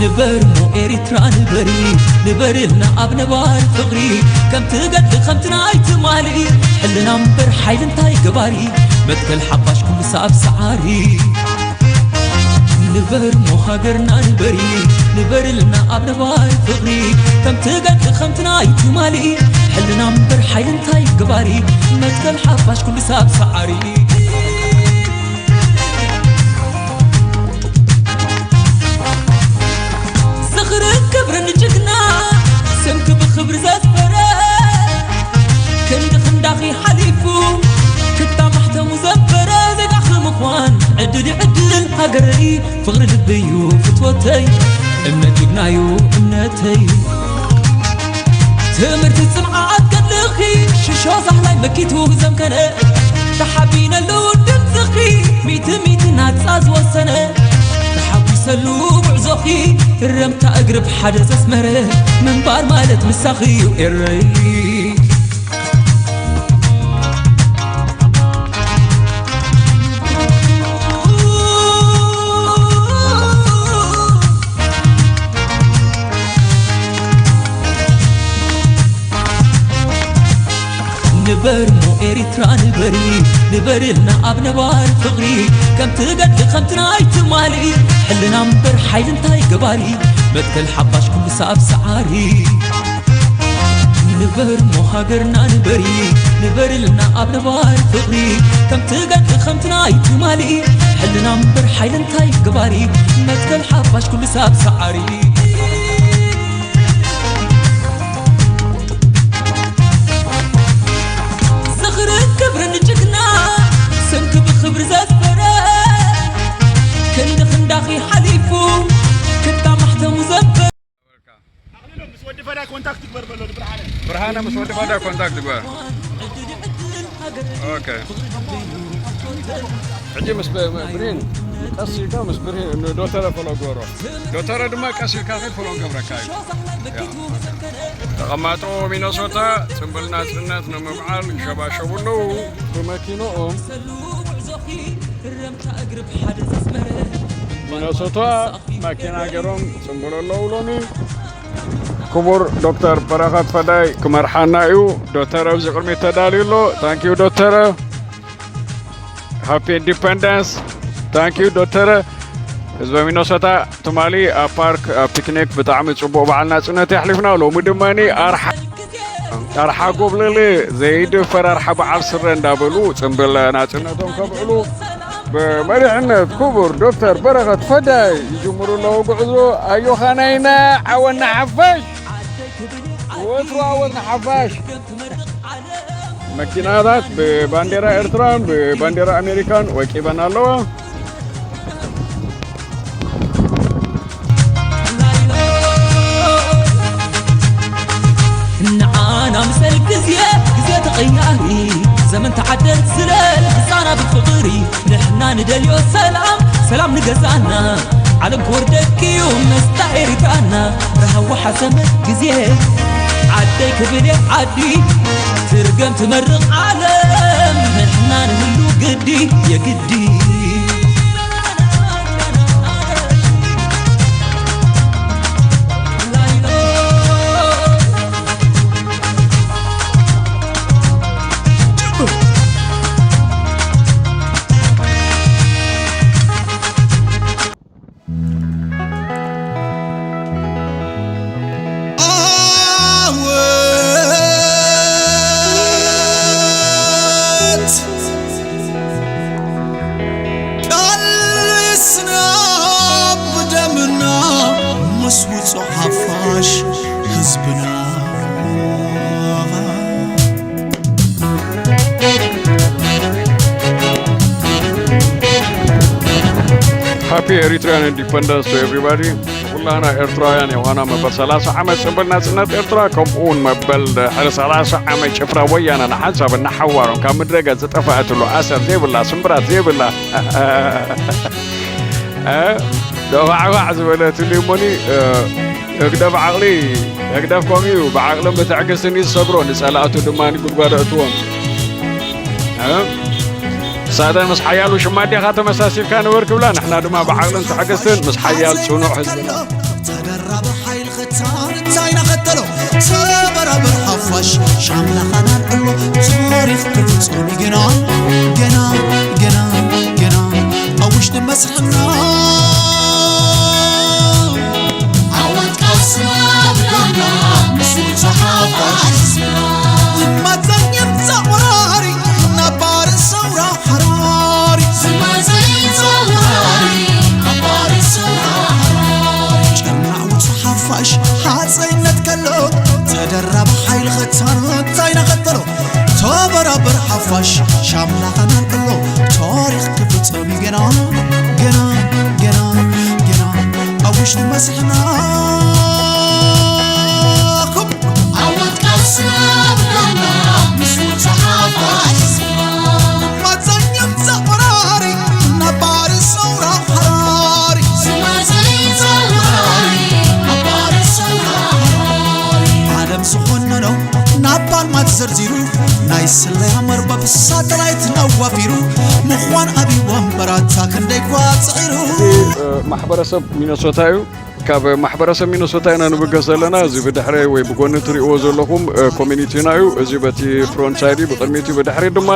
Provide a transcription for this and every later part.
ንበር ሞ ኤሪትራ ንበሪ፣ ንበርልና ኣብ ነባሪ ፍቕሪ። ከምቲ ገድሊ ከምቲ ናይ ትማሊ፣ ሕልና እምበር ሓይሊ እንታይ ገባሪ። መትከል ሓፋሽ ኩሉ ሰብ ሰዓሪ። ንበር ሞ ሃገርና ንበሪ፣ ንበርልና ኣብ ነባሪ ፍቕሪ። ከምቲ ገድሊ ከምቲ ናይ ትማሊ፣ ሕልና እምበር ሓይሊ እንታይ ገባሪ። መትከል ሓፋሽ ኩሉ ሰብ ሰዓሪ። ዝኽርን ክብርን ጅግና፣ ስምኪ ብኽብሪ ዘስፈረ፣ ክንዲ ክንዳኺ ሓሊፉ፣ ክታብ ማሕተሙ ዘንበረ፣ ዜጋኺ ምዃን ዕድል እዩ ዕድል ሃገረይ፣ ፍቕሪ ልቢ'ዩ ፍትወተይ፣ እምነት ጅግና'ዩ እምነተይ። ትምህርቲ ጽንዓት ገድልኺ ሽሾ ሳሕላይ መኪቱ ዘምከነ፣ ተሓቢነሉ ድምጽኺ ሚእቲ ሚእቲ ናጻ ዝወሰነ፣ ተሓጒሰሉ ጉዕዞኺ እረምታ እግሪ ብሓደ ዘስመረ፣ ምንባር ማለት ምሳኺ እዩ ኤረይ። ንበር ሞ ኤሪትራ ንበሪ፣ ንበርልና ኣብ ነባሪ ፍቕሪ። ከምቲ ገድሊ ከምቲ ናይ ትማሊ፣ ሕልና እምበር ሓይሊ እንታይ ገባሪ። መትከል ሓፋሽ ኩሉ ሰብ ሰዓሪ። ንበር ሞ ሃገርና ንበሪ፣ ንበርልና ኣብ ነባሪ ፍቕሪ። ከምቲ ገድሊ ከምቲ ናይ ትማሊ፣ ሕልና እምበር ሓይሊ እንታይ ገባሪ። መትከል ሓፋሽ ኩሉ ሰብ ሰዓሪ። ዝኽርን ክብርን ጅግና፣ ስምኪ ብኽብሪ ዘስፈረ፣ ክንዲ ክንዳኺ ሓሊፉ፣ ክታብ ማሕተሙ ዘንበረ። ኣኽሊሉ፣ ምስ ወዲ ፈዳ ኮንታክት ግበር በሎ፣ ብርሃነ። ብርሃነ፣ ምስ ወዲ ፈዳ ኮንታክት ግበር። ኦኬ። ሕጂ ምስ ብ-፣ ብ-፣ ብሬን፣ ቀስ ኢልካ ምስ ብሬን፣ ንዶተረ ፎሎ ግበሮ። ዶተረ ድማ ቀስ ኢልካ ኸይድ ፎሎ ገብረካ እዩ። ያ። ተቐማጦ ሚነሶታ፣ ጽምብል ናጽነት ንምብዓል ይሸባሸቡ ኣለዉ ብመኪንኦም። ሚነሶታ ማኪና ገይሮም ጽምብል ኣለዉ ሎሚ። ክቡር ዶክተር በረኸት ፈዳይ ክመርሓና እዩ። ዶተረ ኣብዚ ቅድሚት ተዳልዩ ኣሎ። ታንኪዩ ዶተረ። ሃፒ ኢንዲፐንደንስ። ታንኪዩ ዶተረ። ህዝበ ሚነሶታ ትማሊ ኣብ ፓርክ ኣብ ፒክኒክ ብጣዕሚ ጽቡቕ በዓል ናጽነት የሕሊፍና። ሎሚ ድማ ኣርሓ፣ ኣርሓ ጎብለለ ዘይድፈር ኣርሓ በዓል ስረ እንዳበሉ ጽምብል ናጽነቶም ከብዕሉ ብመሪሕነት ክቡር ዶክተር በረኸት ፈዳይ ይጅምሩ ኣለዉ ጉዕዞ። ኣዮኻ ናይና ዓወት ንሓፋሽ፣ ወትሩ ዓወት ንሓፋሽ። መኪናታት ብባንዴራ ኤርትራን ብባንዴራ ኣሜሪካን ወቂበን ኣለዋ። ንዓና ምሰል ግዜ፣ ግዜ ተቐያሪ፣ ዘመን ተዓደል ዝለል ህፃና ብፍቕሪ። ንሕና ንደልዮ ሰላም፣ ሰላም ንገዛና። ዓለም ክወርደኪ እዩ መስታ ኤሪትራና። ረሃዋ ሓሰመት ግዜ ዓደይ ክብል እየ ዓዲ ትርገም ትመርቕ ዓለም። ንሕና ንህሉ ግዲ የግዲ። ዓወት ቃልስና ብደምና ምስ ውጹዕ ሓፋሽ ህዝብና። Happy Eritrean Independence to everybody. ኩላና ኤርትራውያን የዃና መበል ሰላሳ ዓመት ጽምብል ናጽነት ኤርትራ፣ ከምኡ እውን መበል ድሕሪ ሰላሳ ዓመት ጭፍራ ወያነ ንሓንሳብ እናሓዋሮም ካብ ምድረ ገጽ ዝጠፍኣትሉ ኣሰር ዘይብላ፣ ስምብራት ዘይብላ፣ እ፣ ደፋዕፋዕ ዝበለትሉ እሞኒ፣ እ፣ ህግደፍ ዓቕሊ፣ ህግደፍ ከምኡ እዩ። ብዓቕልን ብትዕግስትን እዩ ዝሰግሮ ንጸላእቱ ድማ ጉድጓድ ኣእትዎም። እ? ንሳተን ምስ ሓያሉ ሽማዴኻ ተመሳሲልካ ንበር ክብላ፣ ንሕና ድማ ብዓቕልን ትዕግስትን ምስ ሓያል ጽኑዕ ህዝብና። ተበራበር ሓፋሽ ሻምላኻና ኣሎ ታሪኽ ክፍጸም ገና ገና ገና ገና ኣብ ውሽጢ መስርሕና ዓወት ቃልስና ብደምና ምስ ውጹዕ ሓፋሽ ዝማጸን የምጻእ ወራሪ ነባሪ ሰውራ ሓራሪ ዝማጸን የምጻእ ወራሪ ነባሪ ሰውራ ሓራሪ ጨርናዕ ውጹዕ ሓፋሽ ሃጸይነት ከሎ ተደራቢ ሓይሊ ኸታን እንታይ ነኸተሎ ተበራበር ሓፋሽ ሻምላኻና እንከሎ ታሪኽ ክፍጸም እዩ ገና ገና ገና ገና ኣብ ውሽጢ መስሕና ዓወት ቃልስና ብደምና ምስ ውጹዕ ሓፋሽ ዝማጸን የምጻእ ወራሪ ነባሪ ሰውራ ሓራሪ ዝማጸን የምጻእ ወራሪ ነባሪ ሰውራ ሓራሪ ዓለም ዝኾነኖ ናብ ባልማት ዘርዚሩ ናይ ስለያ መርበብ ሳተላይት ነዋፊሩ ምዃን ኣብይ ወንበራታ ክንደይ ኳ ጽዒሩ ማሕበረሰብ ሚነሶታ እዩ። ካብ ማሕበረሰብ ሚነሶታ ኢና ንብገስ ዘለና። እዚ ብድሕረይ ወይ ብጎኒ ትሪእዎ ዘለኹም ኮሚኒቲና እዩ። እዚ በቲ ፍሮንት ሳይድ እዩ፣ ብቅድሚት እዩ፣ ብድሕሪት ድማ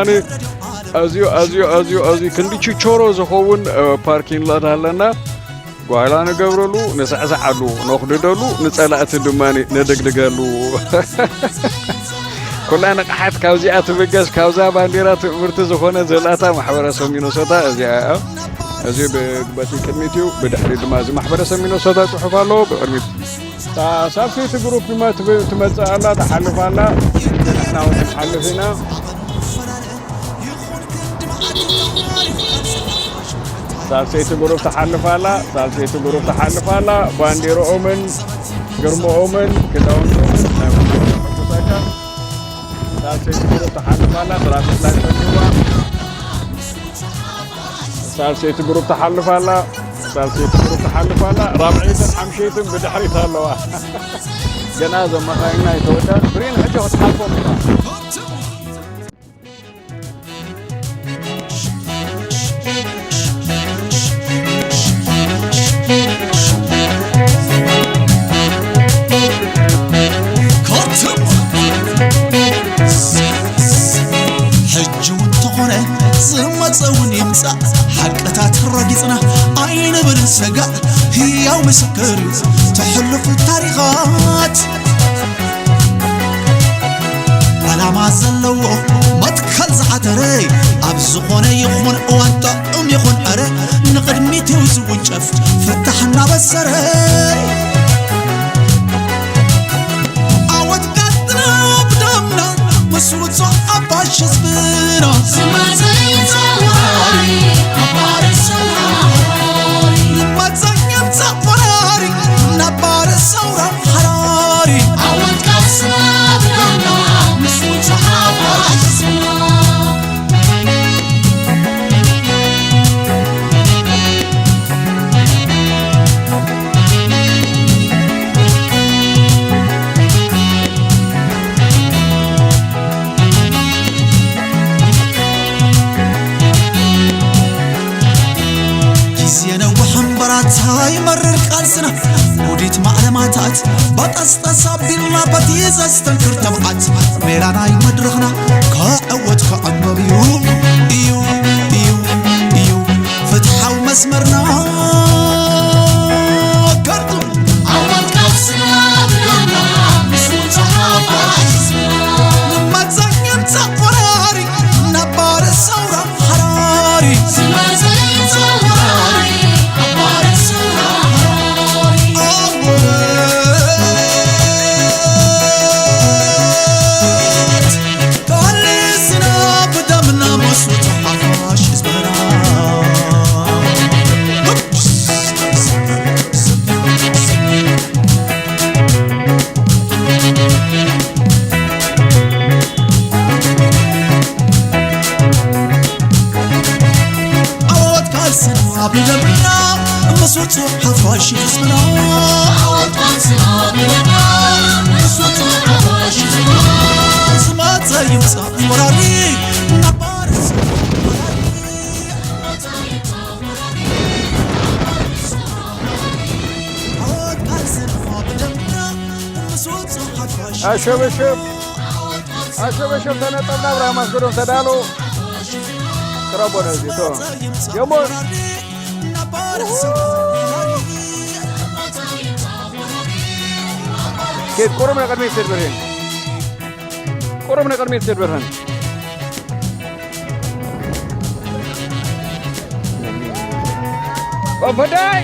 ኣዝዩ ኣዝዩ ኣዝዩ ኣዝዩ ክንዲ ችቾሮ ዝኸውን ፓርኪንግ ላት ኣለና። ጓይላ ንገብረሉ፣ ንስዕስዓሉ፣ ነኹድደሉ፣ ንጸላእቲ ድማ ነደግድገሉ። ኩላ ንቕሓት ካብዚኣ ትብገስ፣ ካብዛ ባንዴራ ትእምርቲ ዝኾነ ዘላታ ማሕበረሰብ ሚነሶታ እዚኣ እያ። እዚ ብ-፣ በቲ ቅድሚት እዩ፣ ብድሕሪት ድማ እዚ ማሕበረሰብ ሚነሶታ ጽሑፍ ኣለዎ። ብቕድሚት እታ ሳልሰይቲ ግሩፕ ድማ ትብ-፣ ትመጽእ ኣላ፣ ትሓልፍ ኣላ። ንሕና እውን ክንሓልፍ ኢና። ሳልሰይቲ ግሩፕ ትሓልፍ ኣላ፣ ሳልሰይቲ ግሩፕ ትሓልፍ ኣላ። ባንዲርኦምን ግርምኦምን ክዳውንቶምን ናይ ባንዲራ ሕጉሳካ። ሳልሰይቲ ግሩፕ ትሓልፍ ኣላ፣ ትራፊክ ላይት ፈትዋ። ሳልሰይቲ ግሩፕ ትሓልፍ ኣላ፣ ሳልሰይቲ ግሩፕ ትሓልፍ ኣላ። ራብዐይትን ሓምሸይትን ብድሕሪት ኣለዋ። ገና እዞም መኻይንና ኣይተወድኣን። ብሬን ሕጂ ክትሓልፎም ኢኻ። ሕጂ እውን ተኾነ ዝመፀ እውን ይምፃእ ሓቅታት ረጊፅና ኣይንብል ሰጋእ ህያው ምስክር እዩ ተሕልፉ ታሪኻት ዓላማ ዘለዎ መትከል ዝሓተረ ኣብ ዝኾነ ይኹን እዋን ጥዑም ይኹን ዕረ ንቕድሚት እዩ ዝውንጨፍ ፍታሕ እናበሰረ ዓወት ቀጥና ብደምና ምስ ውጹዕ ኣባሽ ህዝብና ዝመጽእ ተወራሪ ኣባሪ ሰውራሪ ዝመጽእ የምጻእ ወራሪ ነባሪ ሰውራ ሓራሪ ዓወት ቃልስና ብደምና ምስ ውጹዕ ኣባሽ ህዝብና ግዜ ነውሕ እምበራታ ይመርር ቃልስና ውዲት ማዕለማታት በጠስጠስ ኣቢልና በቲ ዘስተንክር ተብዓት ሜላ ናይ መድረኽና ክዕወት ክዕንበብ እዩ እዩ እዩ እዩ ፍትሓዊ መስመርና ከርቱ ዓወት ቃልስና ብደምና ምስ ውጹዕ ሓፋሽ ንመጸ የምጻእ ወራሪ ነባሪ ሰውራ ሓራሪ ዝመጸ የምጻእ ወራሪ ነባሪ ሰውራ ሓራሪ ዓወት ቃልስና ብደምና ምስ ውጹዕ ሓፋሽ ህዝብና ዓወት ቃልስና ብደምና ምስ ውጹዕ ሓፋሽ ህዝብና ዓወት ቃልስና ብደምና ምስ ውጹዕ ሓፋሽ ህዝብና ዝመጸ ይምጻእ ወራሪ ነባር ዓወት ቃልስና ብደምና ምስ ውጹዕ ኣሸበሸብ ኣሸበሸብ ተነጠብና። ኣብርሃም ኣስገዶም ተዳሎ። ቅረቦ ነዚ ቶ የሞን ኬድ ቁሩብ ንቕድሚት ኬድ ብርሂን ቁሩብ ንቕድሚት ኬድ ብርሃን ወፈዳይ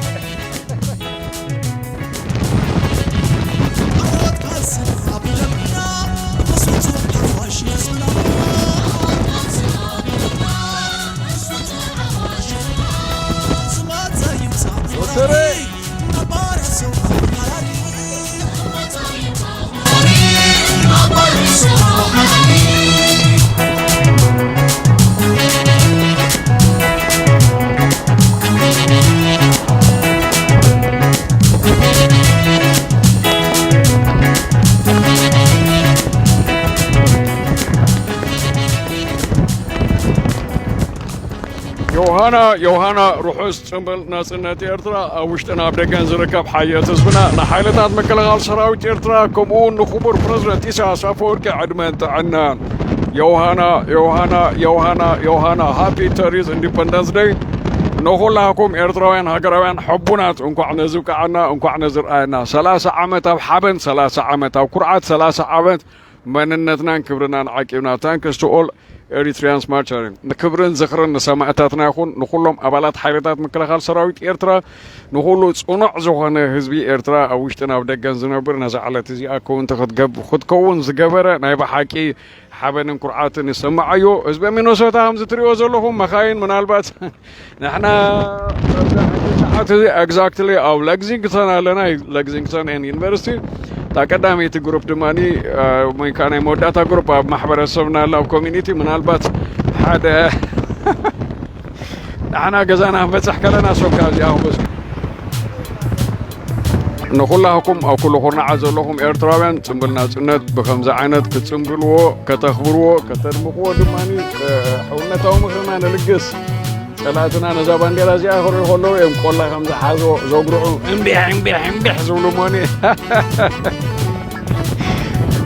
ዮሃና ዮሃና ርሑስ ጽምብል ናጽነት ኤርትራ ኣብ ውሽጥን ኣብ ደገን ዝርከብ ሓየት ህዝብና ንሓይልታት ምክልኻል ሰራዊት ኤርትራ ከምኡ እውን ንክቡር ፕረዚደንት ኢሳያስ ኣፈወርቂ ዕድመን ጥዕናን። ዮሃና ዮሃና ዮሃና ዮሃና ሃፒ ተሪዝ ኢንዲፐንደንስ ደይ ንኹላኩም ኤርትራውያን ሃገራውያን ሕቡናት። እንኳዕ ነዚ ብቃዓና እንኳዕ ነዚ ርኣየና። ሰላሳ ዓመት ኣብ ሓበን ሰላሳ ዓመት ኣብ ኩርዓት ሰላሳ ዓመት መንነትናን ክብርናን ዓቂብና። Thanks to all Eritreans martyrs። ንክብርን ዝኽርን ንሰማእታትና ይኹን ንኹሎም ኣባላት ሓይልታት ምክልኻል ሰራዊት ኤርትራ ንኹሉ ጽኑዕ ዝኾነ ህዝቢ ኤርትራ ኣብ ውሽጥን ኣብ ደገን ዝነብር ነዛ ዕለት እዚኣ ክውንቲ ክትገብ- ክትከውን ዝገበረ ናይ ብሓቂ ሓበንን ኩርዓትን ይሰማዓዮ። ህዝቢ ሚነሶታ ከምዚ ትሪኦ ዘለኹም መኻይን ምናልባት ንሕና ኣብዚ ሰዓት እዚ exactly ኣብ ለግዚንግተን ኣለና። ለግዚንግተን ዩኒቨርሲቲ እታ ቀዳመይቲ ግሩፕ ድማ ወይ ከዓ ናይ መወዳእታ ግሩፕ ኣብ ማሕበረሰብና ኣብ ኮሚኒቲ ምናልባት ሓደ ንሕና ገዛና ክንበፅሕ ከለና ሶካ እዚኣ ክበፅሑ ንኹላህኩም ኣብ ኩሉ ኩርናዓት ዘለኹም ኤርትራውያን ጽምብል ናጽነት ብከምዚ ዓይነት ክትጽምብልዎ ከተኽብርዎ ከተድምቕዎ ድማ ሕውነታዊ ምኽርና ንልግስ። ጸላእትና ነዛ ባንዴራ እዚኣ ክርእዩ ከለዉ እዮም ቆላ ከም ዝሓዞ ዘጉርዑ እምቢሕ እምቢሕ እምቢሕ ዝብሉ እሞኒ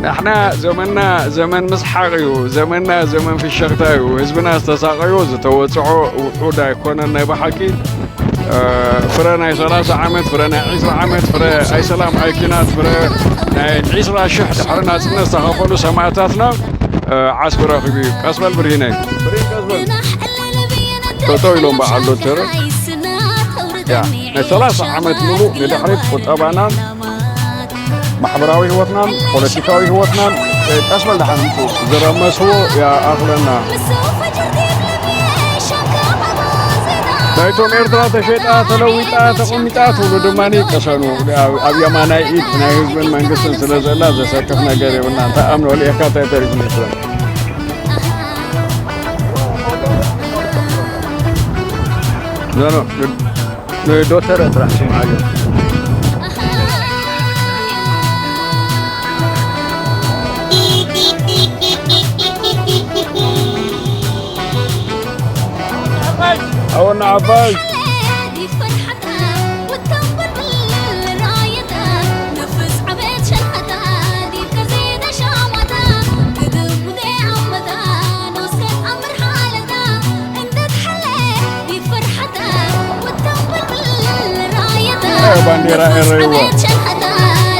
ንሕና ዘመንና ዘመን ምስሓቕ እዩ። ዘመንና ዘመን ፍሸኽታ እዩ። ህዝብና ዝተሳቐዮ ዝተወፅዖ ውሑድ ኣይኮነን። ናይ ብሓቂ ፍረ ናይ ሰላሳ ዓመት ፍረ ናይ ዕስራ ዓመት ፍረ ኣይሰላም ኣይኪናት ፍረ ናይ ዕስራ ሽሕ ድሕሪ ናፅነት ዝተኸፈሉ ሰማእታትና ዓስቢ ረኺቡ እዩ። ቀስበል ብርሂነይ ብርሂን ቀስበል ጠጠው ኢሎም በዓል ዶክተር ናይ ሰላሳ ዓመት ሙሉእ ንድሕሪት ቁጠባናን ማሕበራዊ ህይወትናን ፖለቲካዊ ህይወትናን ቀስ በል ደሓን ምፁ ዝረመስዎ ይኣኽለና። ናይቶም ኤርትራ ተሸጣ ተለዊጣ ተቐሚጣ ትብሉ ድማ ቅሰኑ። ኣብ የማናይ ኢድ ናይ ህዝብን መንግስትን ስለ ዘላ ዘሰክፍ ነገር የብልና። እንታይ ኣምኖ ልኤካ እንታይ ተሪፉ ንስለ ኖ ኖ ንዶተረ ጥራሕ ስምዓዮ። ኣወና ዓባይ ባንዴራ ኤረይዎ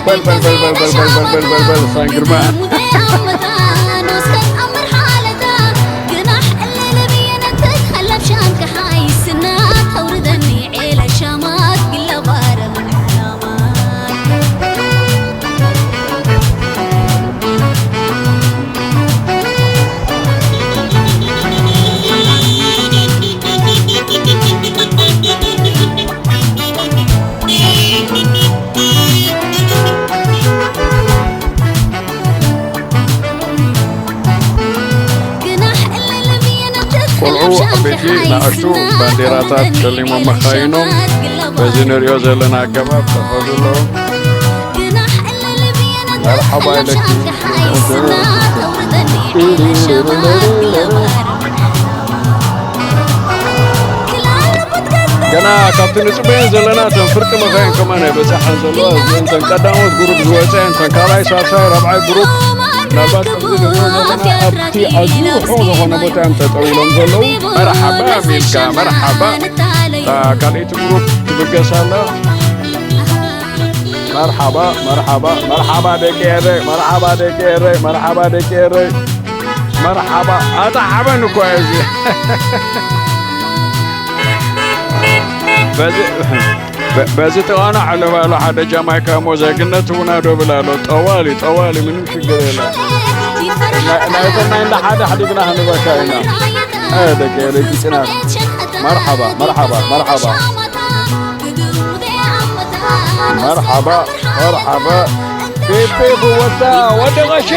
በል በል በል በል በል በል በል በል በል ሳን ግርማ ቆልዑ ዓበይቲ ንኣሽቱ ባንዴራታት ሸሊሞም መኻይኖም በዚ ንሪኦ ዘለና ኣገባብ ተኸዱ ኣለዉ። መርሓባ ኢለኪ። ገና ካብቲ ንጽበየን ዘለና እተን ፍርቂ መኻይን ከማን ኣይበጻሓን ዘለዋ። እተን ቀዳሞት ግሩፕ ዝወጸ፣ እተን ካልኣይ፣ ሳልሳይ፣ ራብዓይ ግሩፕ ምናልባት ከምዚ ንሪኦ ዘለና ኣብቲ ኣዝዩ ርሑቕ ዝኾነ ቦታ እዮም ጠጠው ኢሎም ዘለዉ። መርሓባ ሚልካ፣ መርሓባ። እታ ካልኣይቲ ግሩፕ ትብገስ ኣላ። መርሓባ፣ መርሓባ፣ መርሓባ ደቂ ኤረይ፣ መርሓባ ደቂ ኤረይ፣ መርሓባ ደቂ ኤረይ። መርሓባ። ኣታ ሓበን እኮ እዩ እዚ። በዚ በ-፣ በዚ ጥቓና ዓለባ ኣሎ ሓደ ጃማይካ እሞ ዜግነት እውን ኣዶ ብል ኣሎ። ጠዋሊ፣ ጠዋሊ፣ ምንም ሽግር የለን። ናይ፣ ናይ ሰናይ እንዳ ሓደ ሓዲግና ክንበካ ኢና። እ፣ ደቂ ኤረይ ጽናት። መርሓባ፣ መርሓባ፣ መርሓባ። መርሓባ፣ መርሓባ። ፒፒ ክወታ፣ ወዲ ቀሺ።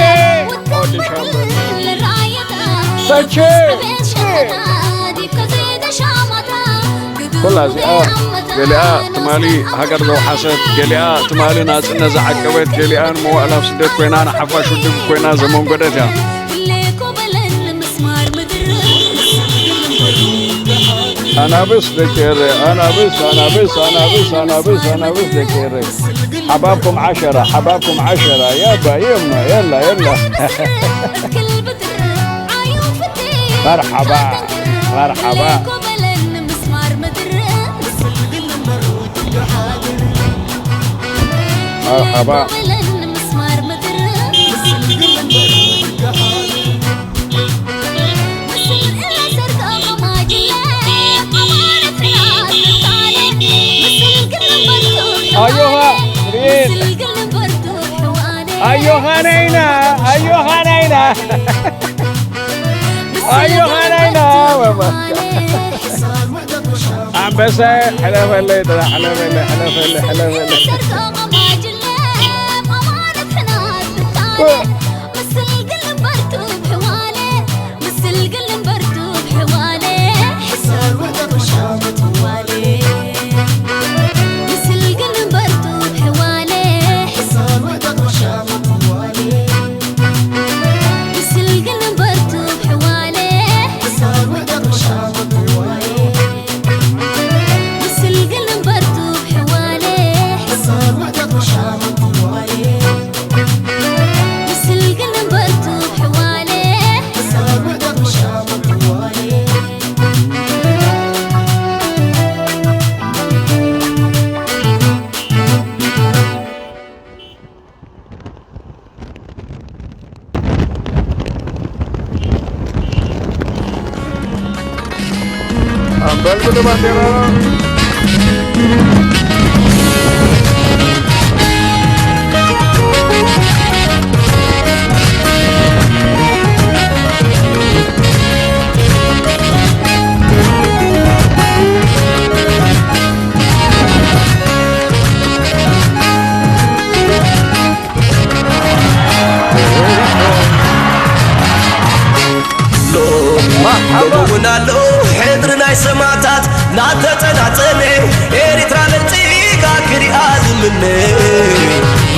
ወዲ ሻምበል። ሰቼ። ኩላ እዚኣ ገሊኣ ትማሊ ሃገር ዘውሓሰት፣ ገሊኣ ትማሊ ናጽነት ዝዓቀበት፣ ገሊኣ ንመዋእል ኣብ ስደት ኮይና ንሓፋሽ ውድብ ኮይና ዘመንጎደት እያ። ኣናብስ ደቂ ኤረ፣ ኣናብስ፣ ኣናብስ፣ ኣናብስ፣ ኣናብስ፣ ኣናብስ ደቂ ኤረ። ሓባብኩም ዓሸራ፣ ሓባብኩም ዓሸራ። ያባ፣ የማ፣ የላ፣ የላ። መርሓባ፣ መርሓባ። መርሓባ። ኣዮኻ ሪል። ኣዮኻ ናይና፣ ኣዮኻ ናይና፣ ኣዮኻ ናይና። ኣንበሳ፣ ሕለፈለይ ጥራሕ፣ ሕለፈለይ፣ ሕለፈለይ፣ ሕለፈለይ። ኣንበልብሉ ባንዴራ። ሎሚ ሎሚ እውን ኣሎ ሕድሪ ናይ ሰማዕታት ናተጸናጸነ ኤሪትራ ነጺጋ ክሪኣ ዝምነ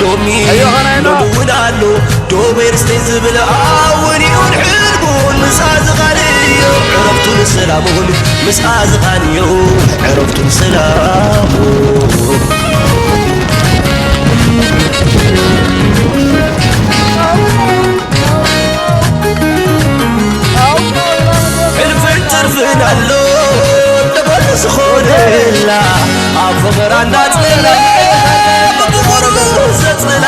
ሎሚ ኣዮኻ ናይና። ሎሚ እውን ኣሎ ዶብ ኤርስቴ ዝብል ኣውኒኡን ሕልሙን ምስኣ ዝኻንዮ ዕረፍቱን ሰላሙን ምስኣ ዝኻንዮ ዕረፍቱን ሰላሙን ሕልፍን ትርፍን ኣሎ ደበል ዝኾነላ ኣብ ፈኸራ እንዳጸላ ብፍቕሩ ዘጽላ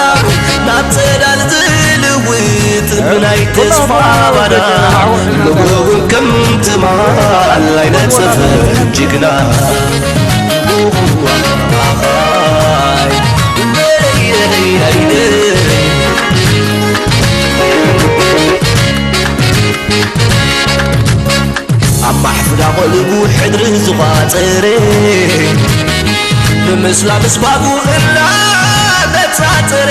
ናብ ጽላል ዝልውጥ ብናይ ተስፋ ባና ንግሆ እውን ከም ትማል ኣይነጽፍን ጅግና። ኣብ ማሕፍዳ ቆልቡ ሕድሪ ዝቋጸረ ንምስላ ምስባጉ እናነጻጸረ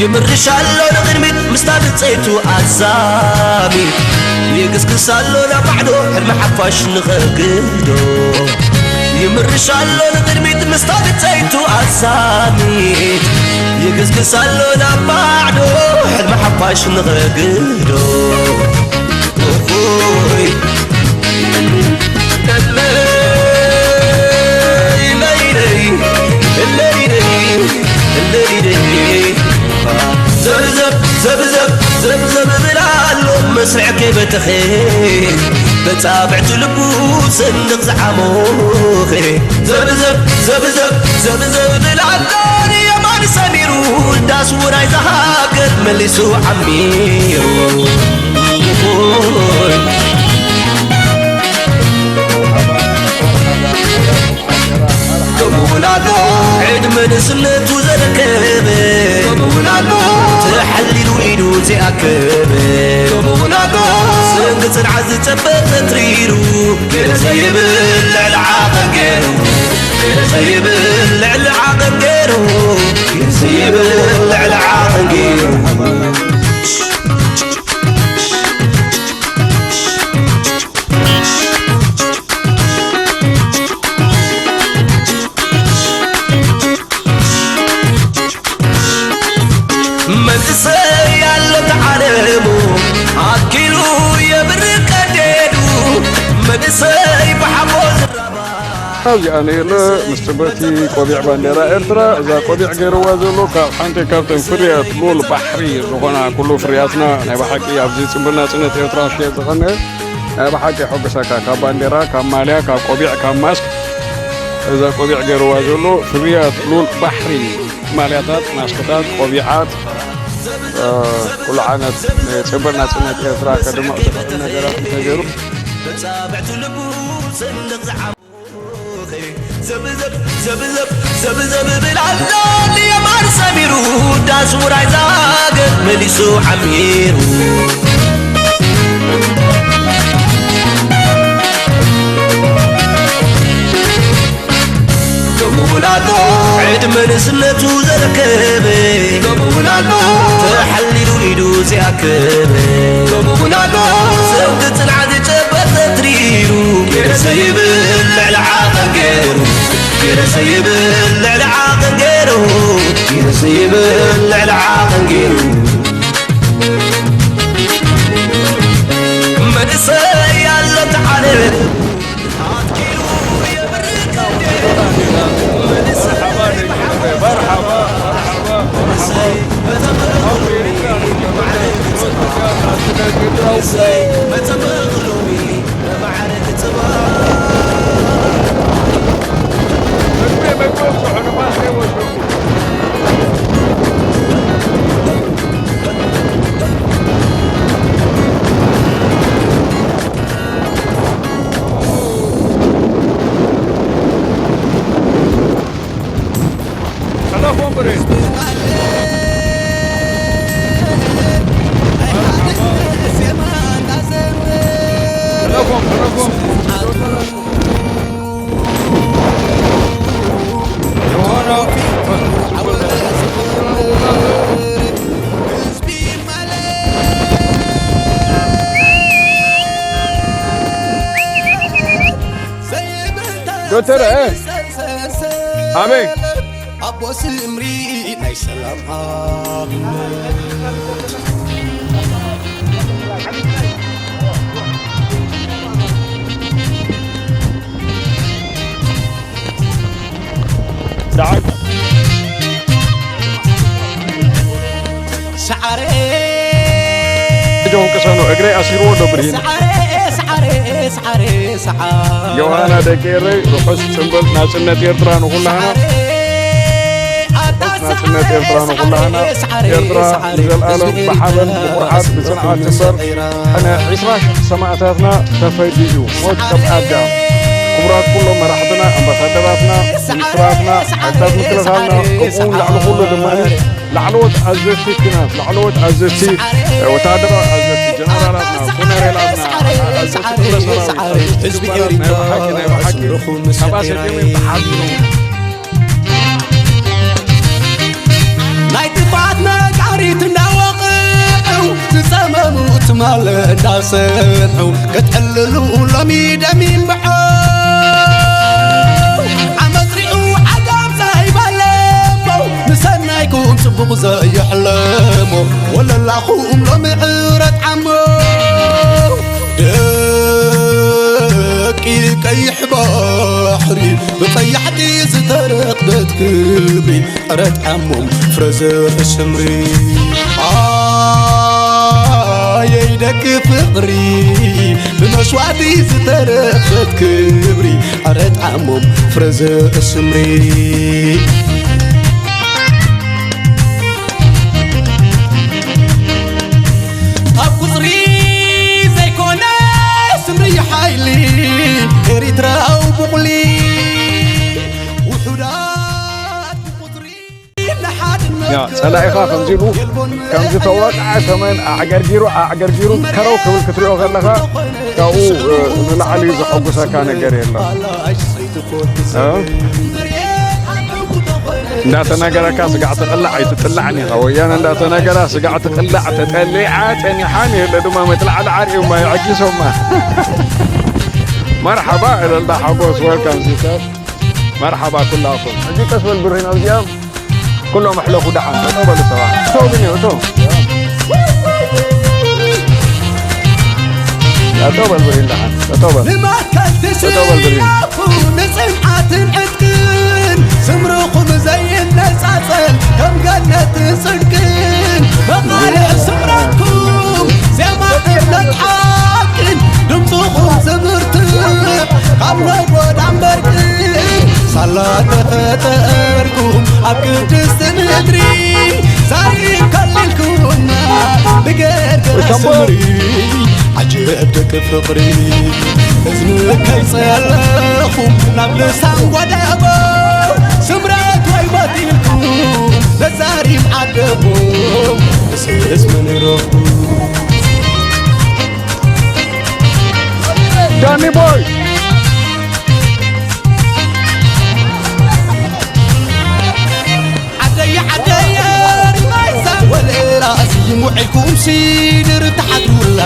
ይምርሽ ኣሎ ንቕድሚት ምስታ ብጸይቱ ኣዛሚ ይግስግስ ኣሎ ናብ ማዕዶ ሕልሚ ሓፋሽ ንኸግዶ ይምርሽ ኣሎ ንቕድሚት ምስታ ብጸይቱ ኣዛሚ ይግስግስ ኣሎ ናብ ማዕዶ ሕልሚ ሓፋሽ ንኸግዶ ኦሆይ። እለሊለይ፣ እለሊለይ። ዘብዘብ፣ ዘብዘብ፣ ዘብዘብ እብል ኣሎ መስርዕ ከይበተኸ። በጻብዕቲ ልቡ ሰንድቕ ዝዓሞኸ። ዘብዘብ፣ ዘብዘብ፣ ዘብዘብ እብል ኣሎ ንየማን ሰሚሩ ዳስ ውራይ ዝሃገር መሊሱ ዓሚሩ። ከምኡውን ኣሎ ዕድመ ንእስነቱ ዘረከበ፣ ከምኡውን ኣሎ ተሓሊሉ ኢዱ ዘይኣከበ፣ ከምኡውን ኣሎ ሰንጊ ጽንዓት ዝጨበጠ ትሪሩ፣ ገለ ዘይብል ልዕሊ ዓቐን ገይሩ፣ ገለ ዘይብል ልዕሊ ዓቐን ገይሩ፣ ገለ ዘይብል ልዕሊ ዓቐን ገይሩ። መንእሰይ ኣሎ ተዓለሙ ኣኪሉ የብርህ ቀዴዱ። መንእሰይ ብሓቦ ዝራባ ኣብዚኣ ነየለ ምስ ጽበቲ ቆቢዕ ባንዴራ ኤርትራ፣ እዛ ቆቢዕ ገይርዋ ዘሎ ካብ ሓንቲ ካብተን ፍርያት ሉል ባሕሪ ዝኾና ኩሉ ፍርያትና ናይ ብሓቂ ኣብዚ ጽምብል ናጽነት ኤርትራ ክሽየጥ ዝቐነየ ናይ ብሓቂ የሐጉሰካ። ካብ ባንዴራ፣ ካብ ማልያ፣ ካብ ቆቢዕ፣ ካብ ማስክ፣ እዛ ቆቢዕ ገይርዋ ዘሎ ፍርያት ሉል ባሕሪ፣ ማልያታት፣ ማስክታት፣ ቆቢዓት፣ እ፣ ኩሉ ዓይነት ንጽምብል ናጽነት ኤርትራ ከድምቕ ዝኽእል ነገራት እንተገይሩ። ዘብዘብ፣ ዘብዘብ፣ ዘብዘብ ብል ኣሎ ንየማን ሰሚሩ፣ ዳስ ውራይ ዛገት መሊሱ ዓሚሩ። ከምኡውን ኣሎ ዕድመ ንእስነቱ ዘረከበ፣ ከምኡውን ኣሎ ተሓሊሉ ኢዱ ዘይኣከበ፣ ከምኡውን ኣሎ ሰብ ክጽንዓት ጨበጠ ትሪሩ፣ ገለ ዘይብል ልዕሊ ዓቐን ገይሩ፣ ገለ ዘይብል ልዕሊ ዓቐን ገይሩ፣ ገለ ዘይብል ልዕሊ ዓቐን ገይሩ። መንእሰይ ኣሎ ተዓለ ኣትኪሉ የብርህ ቀንዴል። መንእሰይ መርሓባ፣ መርሓባ፣ መርሓባ። መንእሰይ መጸበቕ ሎሚ፣ ዶክተር፣ እ? ኣበይ? ኣቦ ስምሪ ናይ ሰላም ሃብ። ደሓን። ሰዓረ። ጆን ቅሰኑ እግረይ ኣሲርዎ ኣሎ ብርሂን። ሰዓረ፣ ሰዓረ፣ ሰዓረ፣ ሰዓረ። ዮሃና ደቂ ኤረይ፣ ርሑስ ጽምብል ናጽነት ኤርትራ ንኹላህና። ሰዓረ፣ ኣታ ናጽነት ኤርትራ ንኹላህና። ሰዓረ፣ ኤርትራ ሰዓረ፣ ንዘለኣለም ህዝቢ ብሓበን ኤርትራ ብኹርዓት ብጽንዓት ትንበር። ሕነ ዒስራ ሺሕ ሰማእታትና ተፈድዩ እዩ። ሞት ከም ኣዳም። ክቡራት ኩሎም መራሕትና፣ ኣምባሳደራትና፣ ሚኒስትራትና፣ ሓይልታት ምክልኻልና፣ ከምኡ እውን ላዕሊ ኩሉ ድማ ላዕለዎት ኣዘዝቲ ኲናት፣ ላዕለዎት ኣዘዝቲ፣ እ፣ ወተሃደራዊ ኣዘዝቲ፣ ጀነራላትና፣ ኮነሬላትና፣ ኣዘዝቲ ክፍለ ሰራዊት፣ ኣዘዝቲ ህዝቢ ግንባራት፣ ናይ ኤሪትራ ብሓቂ፣ ናይ ብሓቂ፣ ስምርኹም ምስ ካብ ኣሰብ ኤርትራ የመን ተሓቢኖም። ናይ ጥፍኣት ነጋሪት እናወቕዑ፣ ዝጸመሙ ትማል እንዳሰምዑ፣ ከትዕልሉ ሎሚ ደም ይንብዖ። ዓመት ሪኡ ዓጋብ ዘይበለሞ፣ ንሰናይኩም ጽቡቕ ዘየሕለሞ፣ ወለላኹም ሎሚ ዕረት ዓሞ። ደቂ ቀይሕ ባሕሪ ብቐያሕቲ ዝተረኽበት ክብሪ፣ ዕረት ዓሞም ፍረ ዘርኢ ስምሪ። ኣየይ ደቂ ፍቕሪ፣ ብመስዋእቲ ዝተረኽበት ክብሪ፣ ዕረት ዓሞም ፍረ ዘርኢ ስምሪ። ኣብ ቁጽሪ ዘይኮነ ስምሪ ሓይሊ ኤሪትራዊ ብቑሊ ውሑዳት ብቁጽሪ ንሓድነት ያ ጸላኢኻ ከምዚ ኢሉ የልቦን ከምዚ ተወቕዐ ሰመን ኣዕገርጊሩ ኣዕገርጊሩ ከረው ክብል ክትሪኦ ከለኻ ካብኡ ንላዕሊ ዘሐጉሰካ ነገር የለን። እንዳተነገረካ ስጋዕ ትቕላዕ ኣይትጥላዕን ኢኻ። ወያነ እንዳተነገራ ስጋዕ ትቕላዕ ተጠሊዓ ጸኒሓን የለ ድማ መጥላዕሊ ዓርዩ እማ ይዕጊሶማ። መርሓባ እለልዳ ሓጎስ ወልካም ሲስተር። መርሓባ ኩላኩም። እዚ ቀስ በል ብርሂን ኣብዚኣ ኩሎም ኣሕለፉ ደሓን። ጠጠው በሉ ሰባት። እተው ግን እተው። ጠጠው በል ብርሂን ደሓን። ጠጠው በል። ንመትከልቲ ጠጠው በል ብርሂን። ስያኹ ንጽንዓትን ዕጥቅን ስምርኹም ዘይነጻጸል ከም ገነትን ጽድቅን መቓልዕ ስምረትኩም ዜማ እምነት ሓቅን ድምፅኹም ዝብርትዕ ካብ ነጎዳን በርቅን ሳላ ተፈጠርኩም ኣብ ቅድስቲ ምድሪ ዛሪ ከሊልኩምና ብገርገራ ስምሪ ዓጀብ ደቂ ፍቕሪ እዝኒ ከይጸለኹም ናብ ልሳን ጓዳቦ ስምረት ወይ ሞት ኢልኩም ነዛሪም ዓደቦ ምስስ መን ረኽቡ ዳኒ ቦይ ዓደየ ዓደየ ሪማይዛ ወለላ ስይም ውዒልኩም ሲድር ተሓድሩላ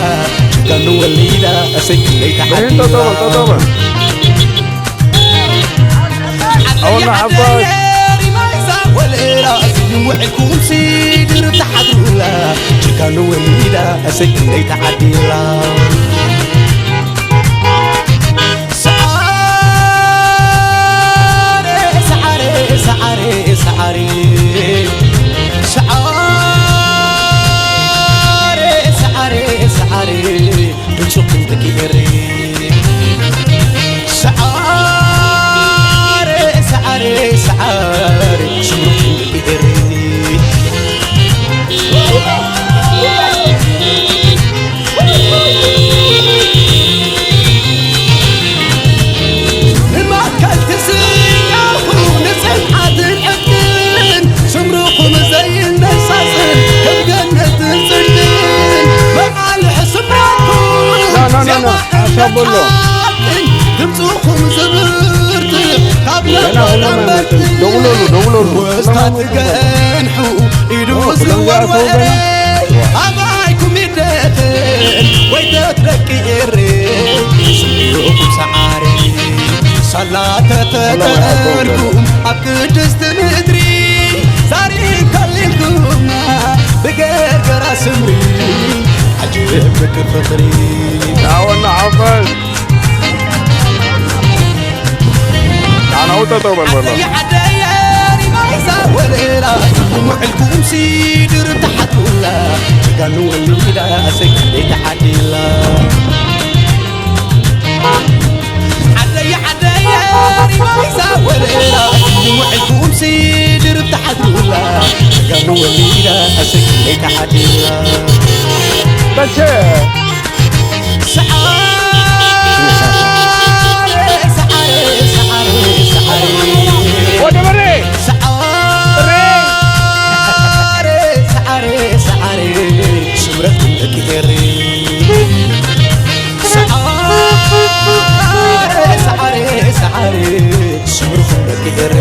ጭጋኑ ወሊዳ እሰይ ክንደይ ብርሂን ተዓዲላ ተጠበል ተጠበል ዓደየ ኣወና ዓባይ ዓደየ ሪማይዛ ወለላ ስይም ውዒልኩም ሲድር ተሓድሩላ ጭጋኑ ወሊዳ እሰይ ክንደይ ተዓዲላ ሰዓረ ሰዓረ ሰዓረ ሰዓረ ሰዓረ ሰዓረ ሰዓረ ሰዓረ ድምፅኹም ተኪኤሪ ሰዓረ ሰዓረ ሰዓረ ስምኹም ተኪኤሪ ንማእከል ትስያኹ ንጽንዓትን ዕጥቅን ስምርኹም ዘይነጻጽን ከም ገነትን ጽድቅን መቓልሕ ስምረትኩም ና፣ ና፣ ና፣ ና። ዜማ ሓሳብ በሎ። ሓቅን ድምፅኹም ዝብርትዕ ካብ ገና ነጎዳን ኩሎም በርቅን ደውለሉ፣ ደውለሉ። ወስታት ገንሑ ኢዱ ኩሎም ዝወርወረ ዝኣተዉ ገና። ኣባይኩም ይደፈን ወይተት ደቂ ኤሬ ስምዑኹም ሰዓሪ ሳላ ተፈጠርኩም ኣብ ቅድስቲ ምድሪ ዛሪ ከሊልኩምና ብገርገራ ስምሪ ዓጅብ ፍቅር ፍቕሪ ኣወና ሓፈዝ ኣናው ጠጠው በል በሎ። ዓደየ ዓደየ ሪማይዛ ወለላ ውዕልኩም ሲድር ተሓቱላ ጀጋኑ ወሊዳ ሰግደይ ተዓዲላ ዓደየ ዓደየ ሪማይዛ ወለላ ውዕልኩም ሲድር ተሓቱላ ጀጋኑ ወሊዳ ሰግደይ ተዓዲላ በቸ ሰዓረ ሰዓረ ሰዓረ ሰዓረ ወደ በሬ ሰዓረ ሰዓረ ሰዓረ ስምረት ደቂ ኤሪ ሰዓረ ሰዓረ ሰዓረ ስምረት ደቂ ኤሪ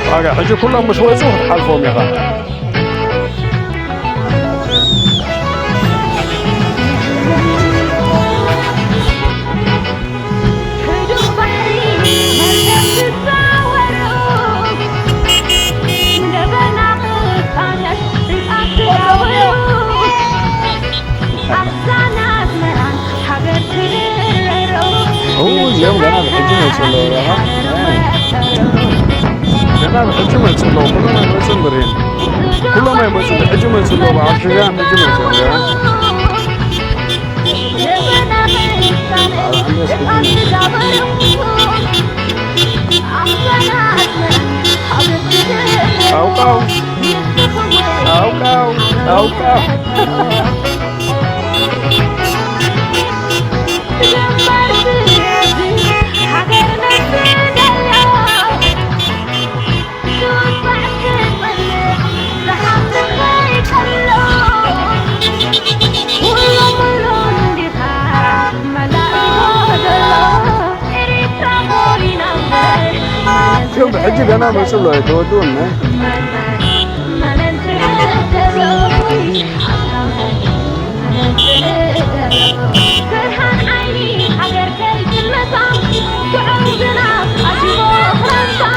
ዋጋ ሕጂ ኩሎም ምስ ወፁ ክትሓልፎም ኢኻ። እዮም፣ ገና ብሕጂ መጽኡ ኣለዉ። ገና ብሕጂ መጽኡ ኣለዉ። ኩሎም ኣይመጹን ብርሂን። ኩሎም ኣይመጹን ብሕጂ መጽኡ ኣለዉ። በዓል ሽያ ሕጂ መጽኡ ኣለዉ። ኣውቃው ኣውቃው ኣውቃው እዮም። ሕጂ ገና መጽሎ ኣይተወድኡን።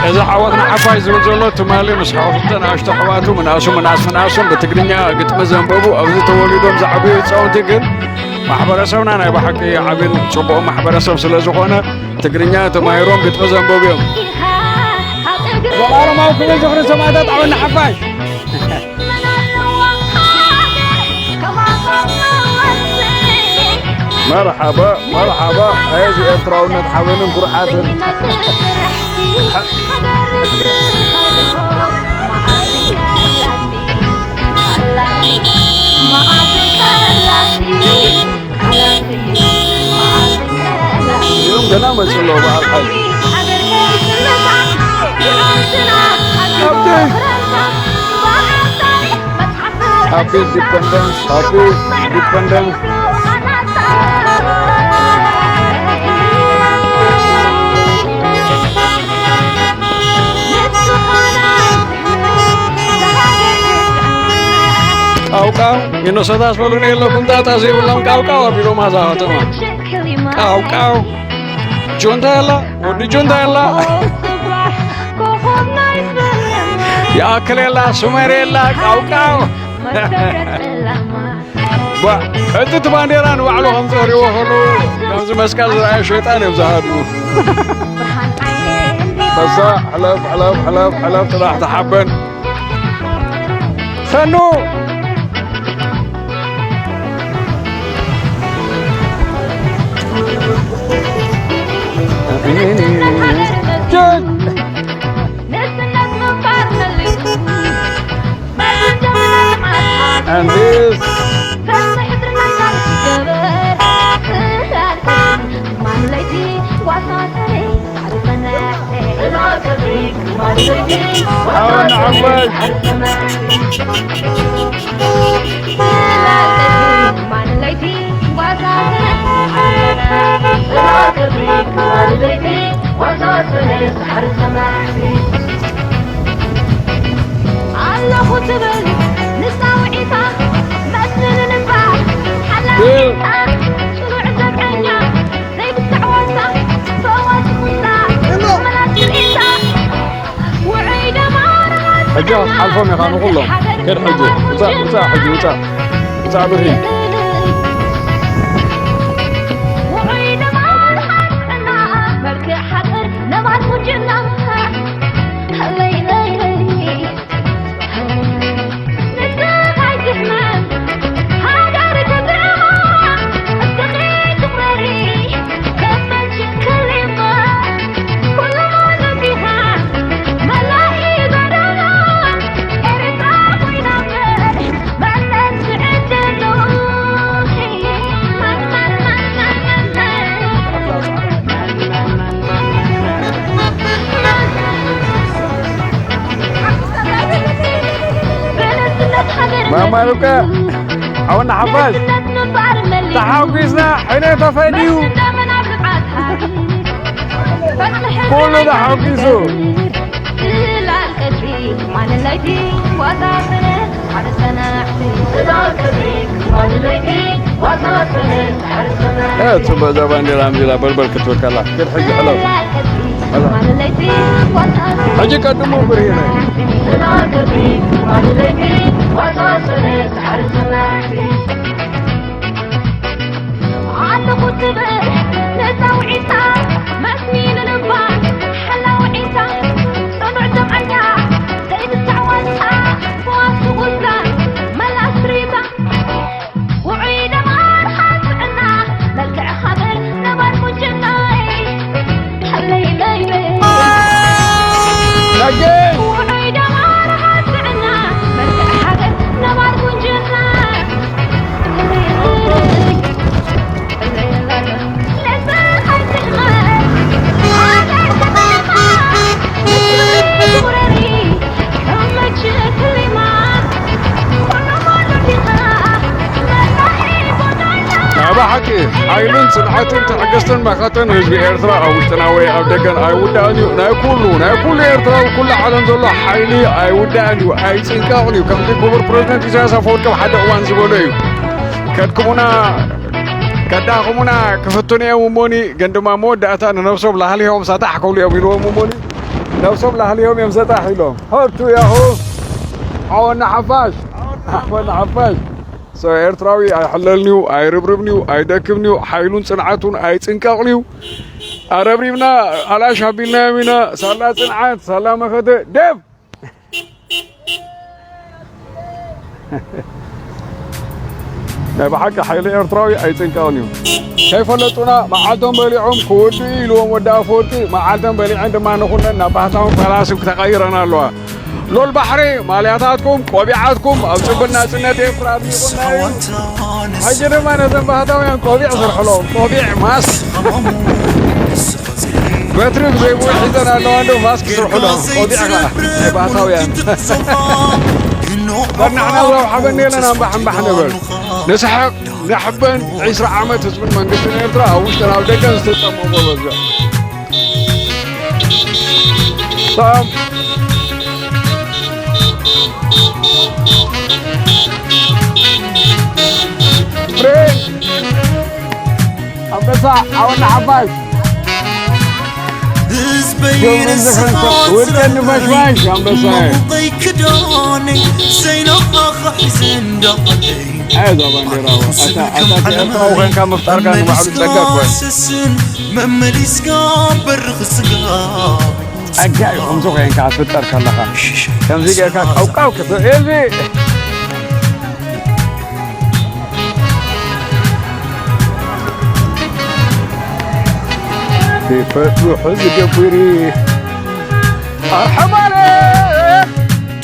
እዚ ሓወትና ሓፋሽ ዝብል ዘሎ ትማሊ ምስ ሓወፍተ ንኣሽቶ ኣሕዋቱ ምንኣሱ ምንኣስ ምንኣሱን ብትግርኛ ግጥሚ ዘንበቡ ኣብዚ ተወሊዶም ዝዓበዩ ህፃውንቲ ግን ማሕበረሰብና ናይ ብሓቂ ዓብን ፅቡቕ ማሕበረሰብ ስለ ዝኾነ ትግርኛ ተማሂሮም ግጥሚ ዘንበቡ እዮም። ዘላለማዊ ክብሪ ዝኽሪ ሰማእታት ዓወት ንሓፋሽ። መርሓባ መርሓባ። እዚ ኤርትራውነት ሓበንን ኩርዓትን። እዮም ገና መጽእ ኣለዉ በዓል ሓጅ። ኣብቲ Happy Independence, Happy Independence። ቃውቃው ሚነሶታ ዝበሉን የለኩም ጣጣ ዘይብሎም ቃውቃው ኣቢሎም ኣዛ ከተማ ቃውቃው ጁንታ የላ ወዲ ጁንታ የላ ይኣክል የላ ሱመር የላ ቃውቃው ባ እቲ እቲ ባንዴራ ንባዕሉ ከም ዝሪዎ ከሉ ከምዚ መስቀል ዝረኣየ ሸይጣን እዮም ዝሃድሙ በሳ ሕለፍ ሕለፍ ሕለፍ ሕለፍ ጥራሕ ተሓበን ሰኑ And this ኣለኹ ትብል ንሳውዒታ መስልን እባ ሓላፊታ ጽኑዕ ዘብዐኛ ዘይብሳዕ ዋልታ ፈዋሲ ኩላ መላስ ኢልዒታ ውዑይ ደማ ሕጂ ክትሓልፎም ኢኻ ንኹሎም። ከድ ሕጂ ውፃእ ውፃእ ሕጂ ውፃእ ውፃእ ብርሂን። ውዑይ ደማ ሓጥዕና መልክዕ ሓጥር ነባር ሙጅና ማማሉካ ሓውና ሓፋሽ ተሓጒስና ሕነ ተፈድዩ ኩሉ ተሓጒሱ ጽቡቕ እዛ ባንዴራ ኣምዚላ በልበል ክትብል ከላ ግን ሕጂ ሕለፍ ሕጂ ቀድሙ ብርሂነ ኣለኹ ትብል ነፃ ውዒታ ሓቂ ሓይልን ጽንዓትን ትዕግስትን መኸተን ህዝቢ ኤርትራ ኣብ ውሽጥና ወይ ኣብ ደገን ኣይውዳእን እዩ። ናይ ኩሉ ናይ ኩሉ ኤርትራዊ ኩሉ ዓለም ዘሎ ሓይሊ ኣይውዳእን እዩ፣ ኣይጽንቀቕን እዩ። ከምቲ ክቡር ፕሬዝደንት ኢሳያስ ኣፈወርቂ ኣብ ሓደ እዋን ዝበሎ እዩ፣ ከድክሙና ከዳኽሙና ክፍትኑ እዮም እሞኒ፣ ግን ድማ መወዳእታ ንነብሶም ላህሊሆም ሳጣሕ ክብሉ እዮም ኢልዎም እሞኒ፣ ነብሶም ላህሊሆም እዮም ሰጣሕ ኢሎም። ሀብቱ ያሁ ሓወና ሓፋሽ ሓወና ሓፋሽ። So ኤርትራዊ ኣይሕለልንዩ፣ ኣይርብርብንዩ፣ ኣይደክምንዩ፣ ሓይሉን ጽንዓቱን ኣይጽንቀቕንዩ። ኣረብሪብና ኣላሽ ኣቢልናዮም ኢና። ሳላ ጽንዓት፣ ሳላ መኸተ። ደብ ናይ ብሓቂ ሓይሊ ኤርትራዊ ኣይጽንቀቕንዩ። ከይፈለጡና መዓልቶም በሊዖም ክወዱ ኢልዎም ወዲ ኣፈወርቂ፣ መዓልተን በሊዐን ድማ ንኹለን ናብ ባህታውን ፈላስን ተቐይረን ኣለዋ። ሉል ባሕሪ ማልያታትኩም ቆቢዓትኩም ኣብ ጽቡን ናጽነት ኤርትራ ኣድሚቑና እዩ። ሕጂ ድማ ነዘን ባህታውያን ቆቢዕ ስርሕሎም፣ ቆቢዕ ማስክ። በትሪ ብዘይብኡ ሒዘን ኣለዋ እንዶ ማስክ ስርሕሎም፣ ቆቢዕ ኸዓ ናይ ባህታውያን። በናሕና ዘው ሓበን የለን ኣምባሕ እምባሕ ንበል። ንስሕቕ፣ ንሕበን። ዒስራ ዓመት ህዝብን መንግስትን ኤርትራ ኣብ ውሽጥን ኣብ ደገን ዝተጸመሞ በዝሕ። ሳም። ፍሬ። ኣንበሳ፣ ሓወና ሓፋሽ። ህዝበይ ገብሩ ዝኽንቶ፣ ውድቀት ንፈሽፋሽ፣ ኣንበሳዬ። ኣይ፣ እዛ ባንዴራ፣ ኣታ፣ ኣታ፣ ኤርትራዊ ኮይንካ ምፍጣርካ ንባዕሉ ጸጋ እኮ እዩ። መመሊስካ በርኽ ስጋ። ጸጋ እዩ፣ ከምዚ ኮይንካ ክትፍጠር ከለኻ። ከምዚ ጌርካ ቀውቃው ክትብል፣ እዚ ይፈትሑ ዝገብሪ ኣርሐማነ።